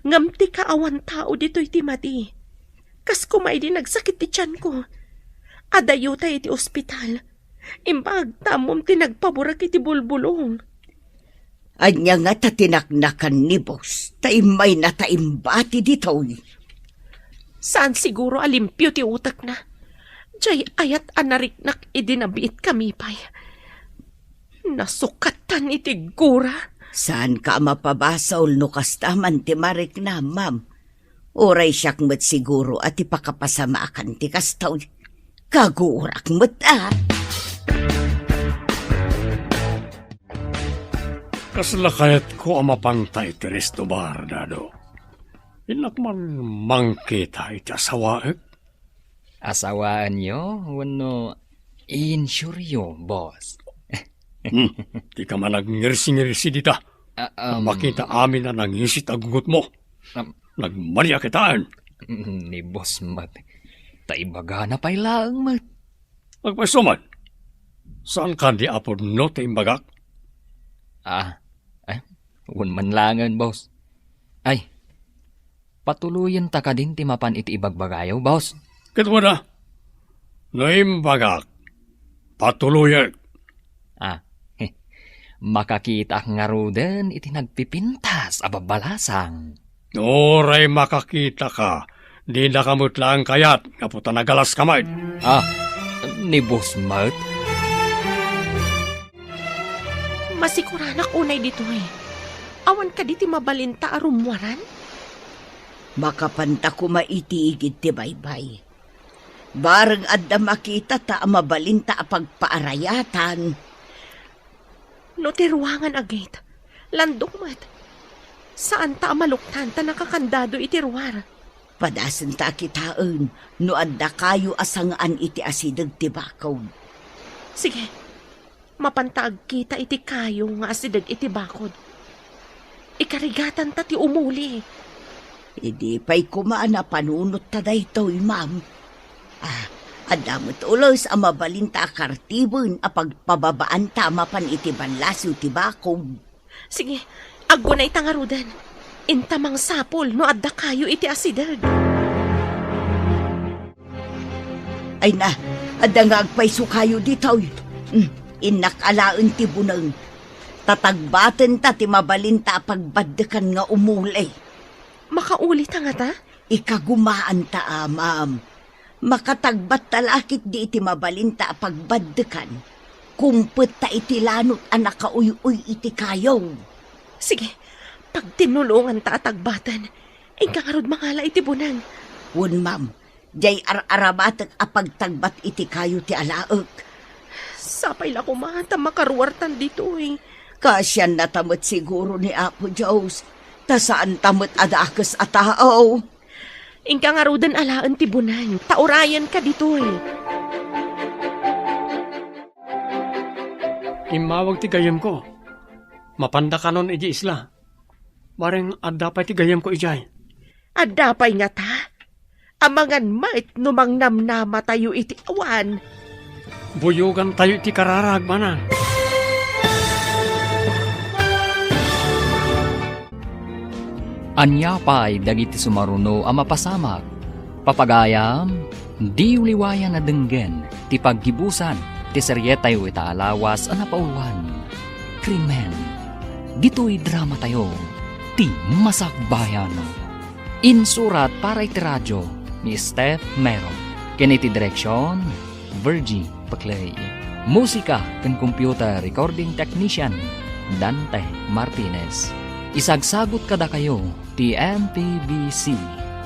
Ngem ti kaawan tao ditoy ti madi. Kas koma idi nagsakit ti tianko. Adayo ta iti ospital. Imbag ta ammom ti nagpaburek iti bulbulong. Ania ngata ti naknakan ni boss, ta immayna ta imbati ditoy? Saan siguro a limpio ti utekna. Diay ayat a nariknak idi nabiitkami pay. Nasukatan iti gura. Saanka a mapabasol no kasta man ti mariknam, ma'am. Uray siak met siguro a ti pakapasamaakan ti kastoy. Kagurak met a. Kasla kayatko a mapanta iti resto bar, Dado. Innak man mangkita iti asawaek. Asawaenyo wenno insuryo, boss? Hmm, dika man agngirsi-ngirsi dita. Ah, um, Makita amin a nangisit a gugutmo. Um, Nagmania kitaen. Ni boss met. Ta ibagana pay laeng met. Agpayso man. Saan kadi a pudno ti imbagak? Ah, eh, wen man laengen, boss. Ay, patuloyenta kadin ti mapan iti ibagbagayo, boss. Ket wen a, no imbagak, patuloyek. Ah, makakitaak ngaruden iti nagpipintas a babbalasang. Uray makakitaka, dinaka met laeng kayat gapu ta nagalaska met. Ah, ni boss met? Masiguranak unay ditoy. Awan kadi ti mabalinta a rummuaran? Makapanta koma iti igid ti baybay. Bareng adda makitata a mabalinta a pagpaarayatan. No ti ruangan a gate, landok met. Saanta a maluktan ta nakakandado iti ruar. Padasenta a kitaen no adda kayo a sangaan iti asideg ti bakod. Sige, mapanta agkita iti kayo nga asideg iti bakod. Ikarigatanta ti umuli. Idi pay koma a napanunotta daytoy, ma'am. Ah, adda met ules a mabalinta a kartiben a pagpababaanta mapan iti ballasiw ti bakod. Sige, aggunayta ngaruden. Inta mangsapul no adda kayo iti asideg. Ay na, adda nga agpayso kayo ditoy. Hmm, innak alaen ti buneng. Tatagbatenta ti mabalinta a pagbaddekan nga umuli. Makaulita ngata? Ikagumaanta a, ma'am. Makatagbatta la ketdi iti mabalinta a pagbaddekan. Kumpetta iti lanot a nakauy-uy iti kayo. Sige, pagtinnulonganta a tagbaten. Inka ngarud mangala iti buneng. Wen, ma'am. Diay ar-arabatek a pagtagbat iti kayo ti alaek. Sapay la koma ta makaruartan ditoy. Kaasiannata met siguro ni Apo Dios, ta saanta met a dakes a tao. Inka ngaruden alaen ti buneng, ta urayenka ditoy. Immawag ti gayyemko. Mapanda kanon idiay isla. Bareng adda pay ti gayyemko idiay. Adda pay ngata? Amangan met no mangnamnamatayo iti awan. Buyogantayo iti kararag, manang. Ania pay dagiti sumaruno a mapasamak? Papagayam, diyo liwayan a denggen ti paggibusan ti serietayo ita a lawas a napauluan, Krimen. Ditoy dramatayo, ti Masakbayan. Insurat para iti radio ni Steph Mero, ken iti direksion, Virgie Paclay. Musika ken computer recording technician, Dante Martinez. Isagsagut kadakayo ti M P B C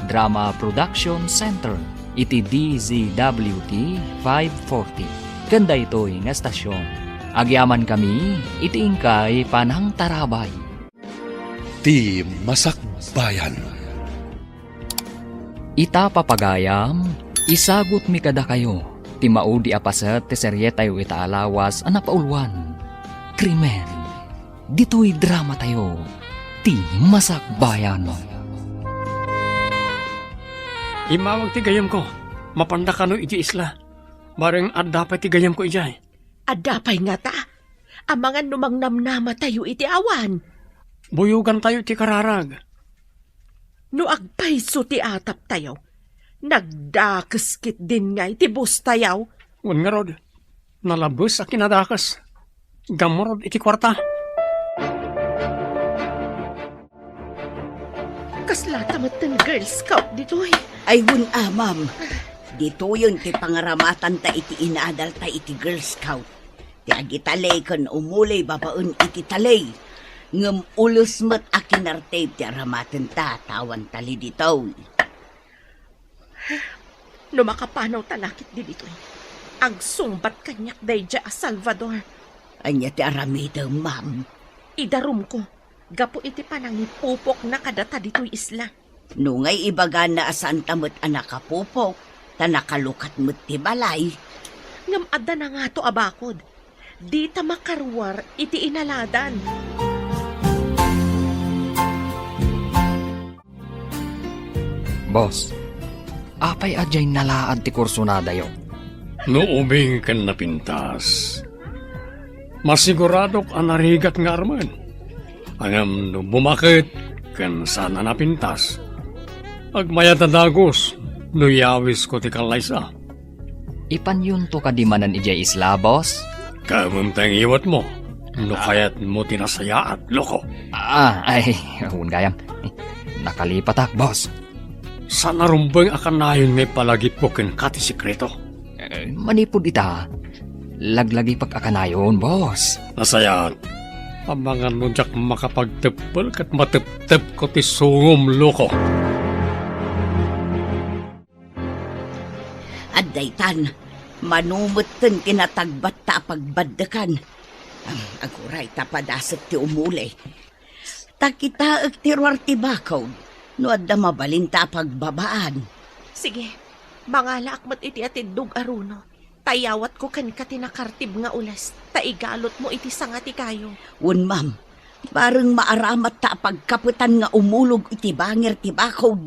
Drama Production Center iti D Z W T five forty. Ken daytoy nga estasion, agyamankami iti inkay panangtarabay. Ti Masakbayan. Ita, papagayam, isagutmi kadakayo ti maudi a paset ti serietayo ita a lawas a napauluan, Krimen. Ditoy dramatayo, ti Masakbayan. Immawag ti gayyemko. Mapanda kano iti isla. Bareng adda pay ti gayyemko idiay. Adda pay ngata? Amangan no mangnamnamatayo iti awan. Buyogantayo ti kararag. No agpayso ti ataptayo, nagdakes ketdin ngay ti bostayo. Wen ngarud, nalabes a kinadakes. Gammurod iti kuarta. Kaslata metten Girl Scout ditoy. Ay, wen a, ma'am. Ditoyen ti pangaramatanta iti inadalta iti Girl Scout. Ti agitaley ken umuli babaen iti taley. Ngem ules met a kinartib ti aramatenta ta awan taley ditoy. No makapanawta la ketdi ditoy, agsungbat kaniak daydiay a Salvador. Ania ti aramidem, ma'am? Idarumko gapu iti panangipupokna kadata ditoy isla. No ngay ibagana a saanta met a nakapupok, ta nakalukat met ti balay. Ngem adda nangato a bakod. Dita makaruar iti inaladan. Boss, apay a diay nalaad ti kursonadayo? No ubing ken napintas, masiguradok a narigat nga armen. Ngem no bumaket ken saan a napintas, agmayat a dagus no yawisko ti kallaysa. Ipanyonto kadi manen idiay isla, boss? Kaemem ta ingiwatmo, no kayatmo ti nasayaat, loko. Ah, ay, wen gayam. Nakalipatak, boss. Saan a rumbeng a kanayon nga ipalagipko kenka ti sekreto? Eh, manipud ita, laglagipek a kanayon, boss. Nasayaat. Amangan no diak makapagteppel ket mateptepko ti sungom, loko. Adda itan, mano metten ti natagbatta a pagbaddekan. Am, aguray ta padasek ti umuli. Ta kitaek ti ruar ti bakod, no adda mabalinta a pagbabaan. Sige, mangalaak met iti atiddog a runo, ta iyawatko kenka ti nakartib nga ules, ta igalutmo iti sanga ti kayo. Wen, ma'am, bareng maaramatta a pagkapetan nga umulog iti bangir ti bakod.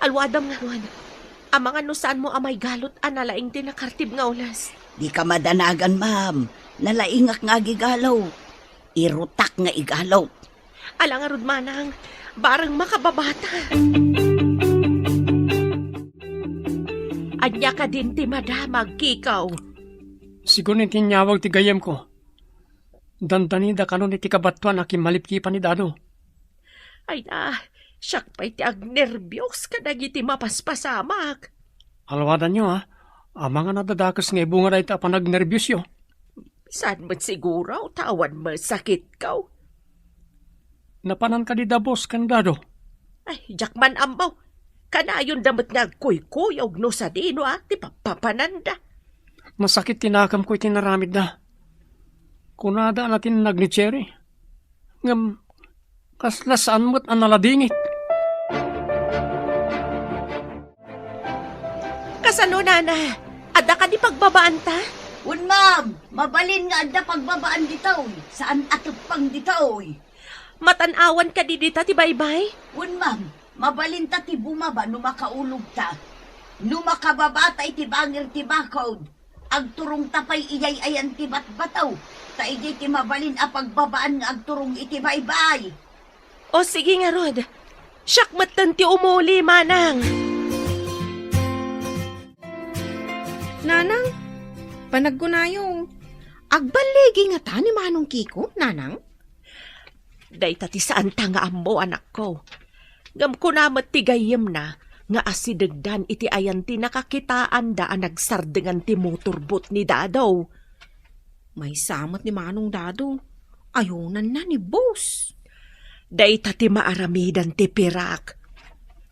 Alwadam ngarud. Amangan no saanmo a maigalut a nalaing ti nakartib nga ules. Dika madanagan, ma'am. Nalaingak nga agigalut. Irutak nga igalut. Ala ngarud, manang, bareng makababata. Ania kadin ti madamag, Kiko? Sigun iti inyawag ti gayyemko. Dandanida kanon iti kabatoan a kimmalipkipan ni Dado. Ay na, siak pay ti agnerbios kadagiti mapaspasamak. Alwadanyo, a. Amangan a dadakes nga ibunga dayta a panagnerbiosyo. Saan met siguro ta awan masakitko? Napanan kadi da boss ken Dado? Ay, diak man ammo. Kanayonda met nga agkuykuyog no sadino a ti papapananda. Masakit ti nakemko iti naramidda. Kunada a natinnag ni Cherry. Ngem, kasla saan met a naladingit. Kasano, nana? Adda kadi pagbabaanta? Wen, ma'am. Mabalin nga adda pagbabaan ditoy. Saan a teppeng ditoy. Matan-awan kadi dita ti baybay? Wen, ma'am. Mabalinta ti bumaba no makaulogta. No makababata iti bangir ti bakod, agturongta pay idiay ayan ti batbato, ta idiay ti mabalin a pagbabaan nga agturong iti baybay. O, sige ngarud. Siak metten ti umuli, manang. Nanang, panagkunayo, agballigi ngata ni Manong Kiko, nanang? Dayta ti saanta nga ammo, anakko. Ngem kuna met ti gayyemna nga asidegdan iti ayan ti nakakitaanda a nagsardengan ti motorboat ni Dado. Maysa met ni Manong Dado. Ayonanna ni boss. Dayta ti maaramidan ti pirak.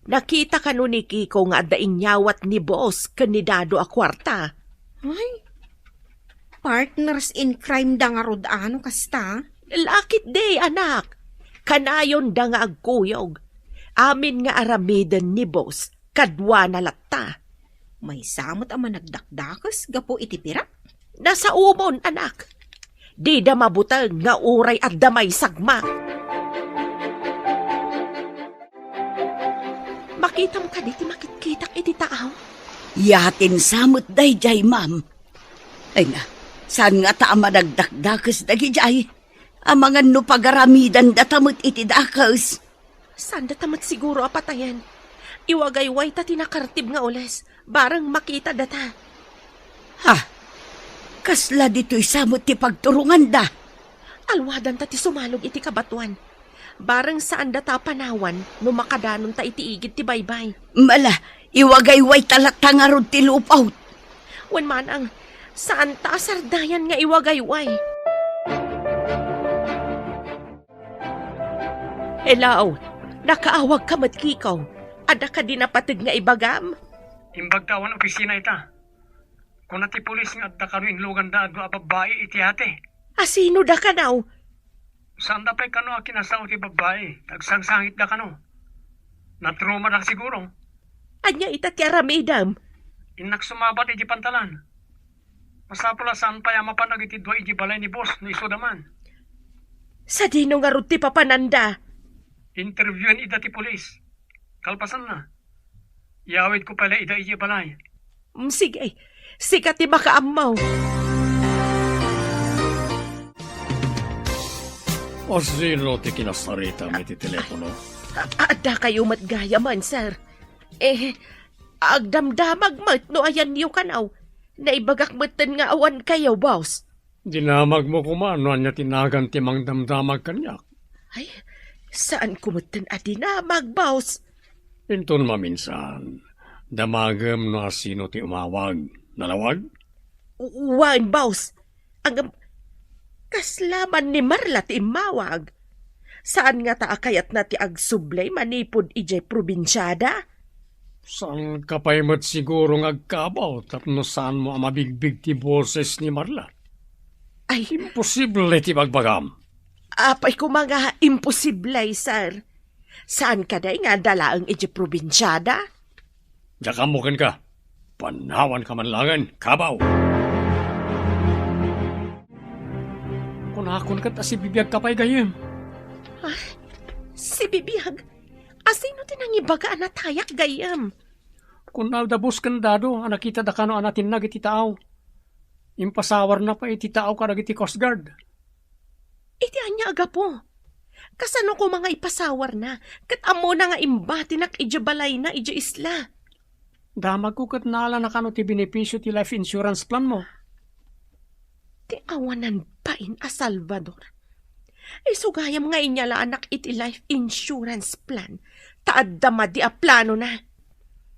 Nakita kano ni Kiko nga adda inyawat ni boss ken ni Dado a kuarta? Ay, partners in crime da ngarud a no kasta? Lakit di, anak. Kanayonda nga agkuyog. Amin nga aramiden ni boss, kaduana latta. Maysa met a managdakdakes gapu iti pirak? Nasaomon, anak. Dida mabuteng nga uray adda maisagma. Makitam kadi ti makitkitak iti taaw? Yatin sa met daydiay, ma'am. Ay na, saan ngata a managdakdakes dagidiay? Amangan no pagaramidandata met iti dakes. Saandata met siguro a patayen. Iwagaywayta ti nakartib nga ules, bareng makitadata. Ha? Kasla ditoy sa met ti pagturonganda? Alwadanta ti sumalog iti kabatoan. Bareng saandata a panawan no makadanonta iti igid ti baybay. Mala, iwagaywayta latta ngarud ti lookout. Wen manang, saanta a sardayan nga iwagayway. Hello, nakaawagka met, Kiko. Adda kadi napateg nga ibagam? Imbagta awan opisina ita. Kuna ti pulis nga adda kano inluganda a dua a babbai iti ate. A sino da kano? Saanda pay kano a kinasao ti babbai, ta agsangsangitda kano. Natraumadak siguro. Ania ita ti aramidem? Innak sumabat iti pantalan. Masapul a saan pay a mapan dagiti dua iti balay ni boss no isuda man. Sadino ngarud ti papananda? Interviewin ida ti pulis. Kalpasanna, iyawidko pay la ida iti balay. Mm, sige. Sika ti makaammo. O, sino ti kinasaritam iti telepono? A-, adda kayo met gayamen, sir. Eh, Agdamdamag met no ayanyo kano. Naibagak metten nga awan kayo, boss. Dinamagmo koma no ania ti nagan ti mangdamdamag kaniak. Ay, saanko metten a dinamag, boss. Inton maminsan, damagem no asino ti umawag. Nalawag? Wen, boss. Ngem, kasla man ni Marla ti immawag. Saan ngata a kayatna ti agsublay manipud idiay probinsiada? Saanka pay met siguro nga agkabaw tapno saanmo a mabigbig ti boses ni Marla? Ay. Imposible ti bagbagam. Apay koma nga imposible, sir? Saan kadi nga adda laeng idiay probinsiada? Diak ammo kenka. Panawanka man laengen, kabaw! Kunakon ket a sibibiagka pay, gayyem. Ah, sibibiag? Asino ti nangibaga a natayak, gayyem? Kuna da boss ken dado a nakitada kano a natinnag iti taaw. Impasawarna pay iti taaw kadagiti Coast Guard. Iti ania a gapu? Kasano koma nga ipasawarna? Ket ammona nga imbatinak idiay balayna idiay isla. Damagko ket naalana kano ti benepisio ti life insurance plan mo. Ti awanan bain a Salvador. Isu gayam nga inyalanak iti life insurance plan, ta adda madi a planona.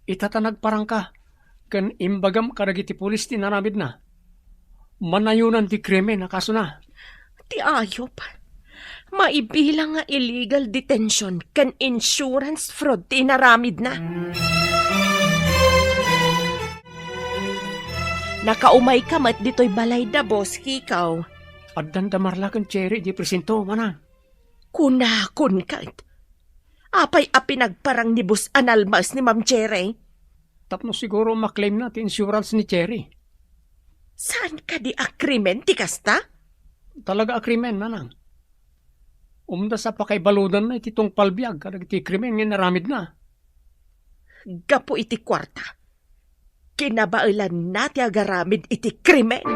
Ita ta nagparangka, ken imbagam kadagiti pulis ti inaramidna. Manayonan ti krimen a kasona. Ti ayup. Maibilang nga illegal detention ken insurance fraud ti inaramidna. Nakaumayka met ditoy balayda, Boss Kikaw. Addan da Marla ken Cherry di presinto, manang. Kunakon ket. Apay a pinagparang ni Boss a nalmas ni Ma'am Cherry? Tapno siguro maklaimna ti insurance ni Cherry. Saan kadi a krimen ti kasta? Talaga a krimen, manang. Umdas a pakaibaludanna iti tungpal biag kadagiti krimen nga inaramidna. Gapu iti kuarta, kinabaelanna ti agaramid iti krimen.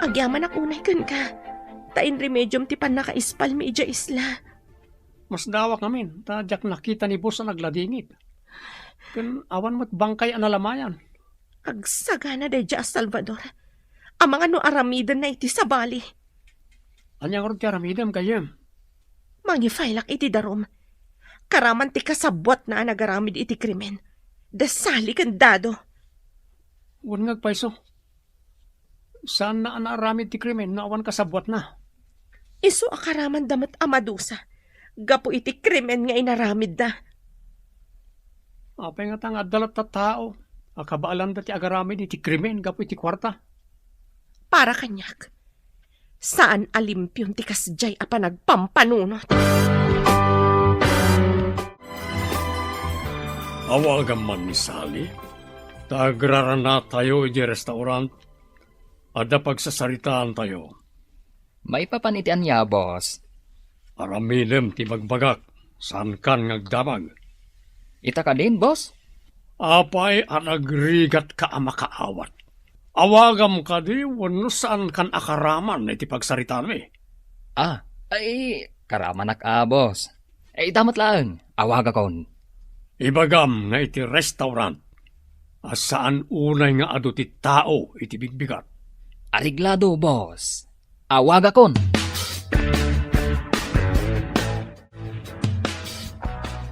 Agyamanak unay kenka, ta inremediom ti pannakaispalmi idiay isla. Masdawak ngamin, ta diak nakita ni boss a nagladingit. Ken awan met bangkay a nalamayan. Agsagana daydiay a Salvador. Amangan no aramidenna iti sabali. Ania ngarud ti aramidem, gayyem? Mangifailak iti darum. Karaman ti kasabbuatna a nagaramid iti krimen. Da Sally ken Dado. Wen nga agpayso. Saanna a naaramid ti krimen no awan kasabbuatna. Isu a karamanda met a madusa gapu iti krimen nga inaramidda. Apay ngata nga adda latta tao a kabaelanda ti agaramid iti krimen gapu iti kuarta? Para kaniak, saan a limpion ti kasdiay a panagpampanunot. Awagam man ni Sally, ta agraranatayo idiay restaurant. Adda pagsasaritaantayo. Maipapan iti ania, boss? Aramidem ti bagbagak, saankan nga agdamag. Ita kadin, boss? Apay a nagrigatka a makaawat? Awagam kadi wenno saankan a karaman iti pagsaritaanmi? Ah, ay, karamanak a, boss. Eh, ita met laeng, awagakon. Ibagam nga iti restaurant, a saan unay nga adu ti tao iti bigbigat. Areglado, boss. Awagakon.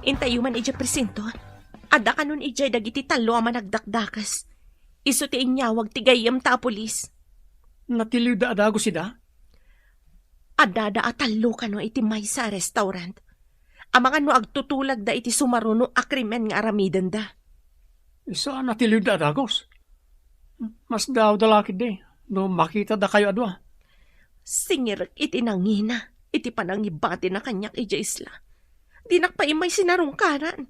Intayo man idiay presinto. Adda kanon idiay dagiti tallo a managdakdakes. Isu ti inyawag ti gayyemta a pulis. Natiliwda a dagus ida? Addada a tallo kano iti maysa a restaurant. Amangan no agtutulagda iti sumaruno a krimen nga aramidenda. Isu a natiliwda a dagus. Masdaawda la ketdi no makitada kayo a dua. Singirek iti nangina iti panangibatina kaniak idiay isla. Dinak pay immay sinarungkaran.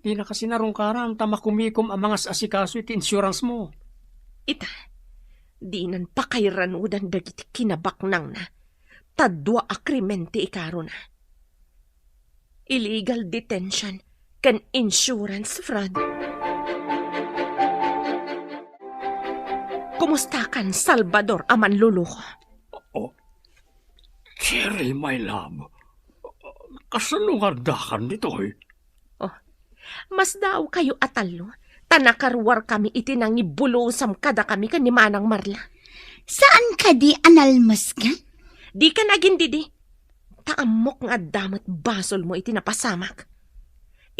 Dinaka sinarungkaran ta makumikom a mangas-asikaso iti insurance mo. Ita, dinan pakairanudan dagiti kinabaknangna, ta dua a krimen ti ikarona. Illegal detention ken insurance fraud. Kumustakan, Salvador a manluluko? Oh, Cherry, my love. Kasano nga addakan ditoy? Masdaawkayo a tallo, ta nakaruarkami iti nangibulosam kadakami ken ni Manang Marla. Saan kadi a nalmesken? Dikan agindidi. Ta ammok nga adda met basolmo iti napasamak.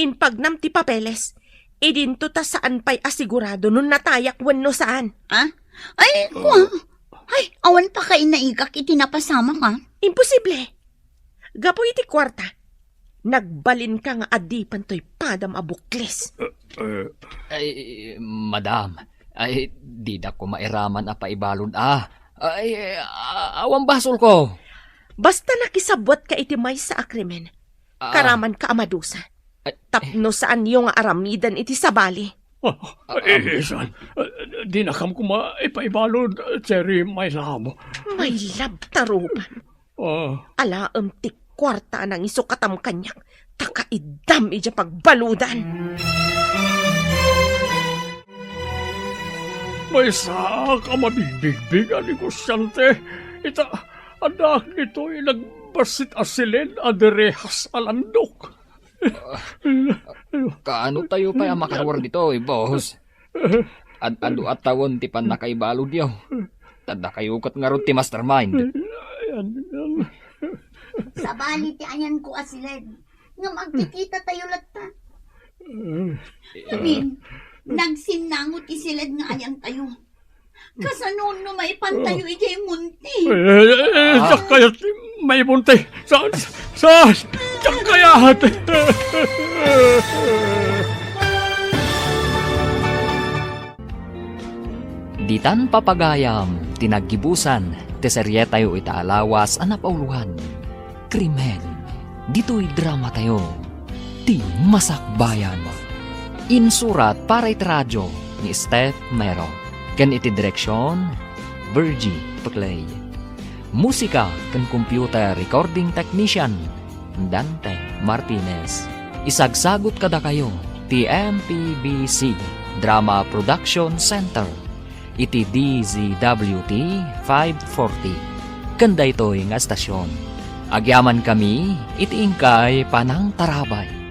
Impagnam ti papeles, idinto ta saan pay a sigurado no natayak wenno saan. Ah? Ay, kua. Ay, awan pa kay naigak iti napasamak, ah. Imposible. Gapu iti kuarta, nagbalinka nga adipen toy padam a bukles. Eh, Ay, madam, ay, dida ko mairaman a paibalod, ah. Ay, a-, awan basolko. Basta nakisabwat ka iti maysa a krimen, Ah. karaman ka a madusa. Ay. Tapno saanyo nga aramiden iti sabali. Ah, Ah, eh, ah. Isan, ah, dinakam koma ipaibalod, Cherry, my love. My love, tarupan. Ah. Alaem ti kuarta a nangisukatam kaniak, ta kaiddam idiay pagbaludan. Maysaak a mabigbigbig a negosiante, ita, addaak ditoy nagbassit a siled a direhas a landok. Kaano tayo pay a makaruar ditoy, boss? Ad-adu a tawen ti pannakaibalodyo. Ta dakayo ket ngarud ti mastermind. Sabali ti ayanko a siled. Ngem agkikita tayo latta. Amin, nagsinnango ti siled nga ayan tayo. Kasano no maipan tayo idiay monte? Eh, eh, eh, Ah. Diak kayat maimonte. Sa, sa, sa, diak kayat. Ditan papagayam ti naggibusan ti serietayo ita a lawas a napauloan. Krimen. Ditoy dramatayo, ti Masakbayan. Insurat para iti radio ni Steph Mero. Ken iti direksion, Virgie Peclay. Musika ken computer recording technician, Dante Martinez. Isagsagut kadakayo ti M P B C Drama Production Center iti D Z W T five forty. Ken daytoy nga estasion, agyamankami iti inkay panangtarabay.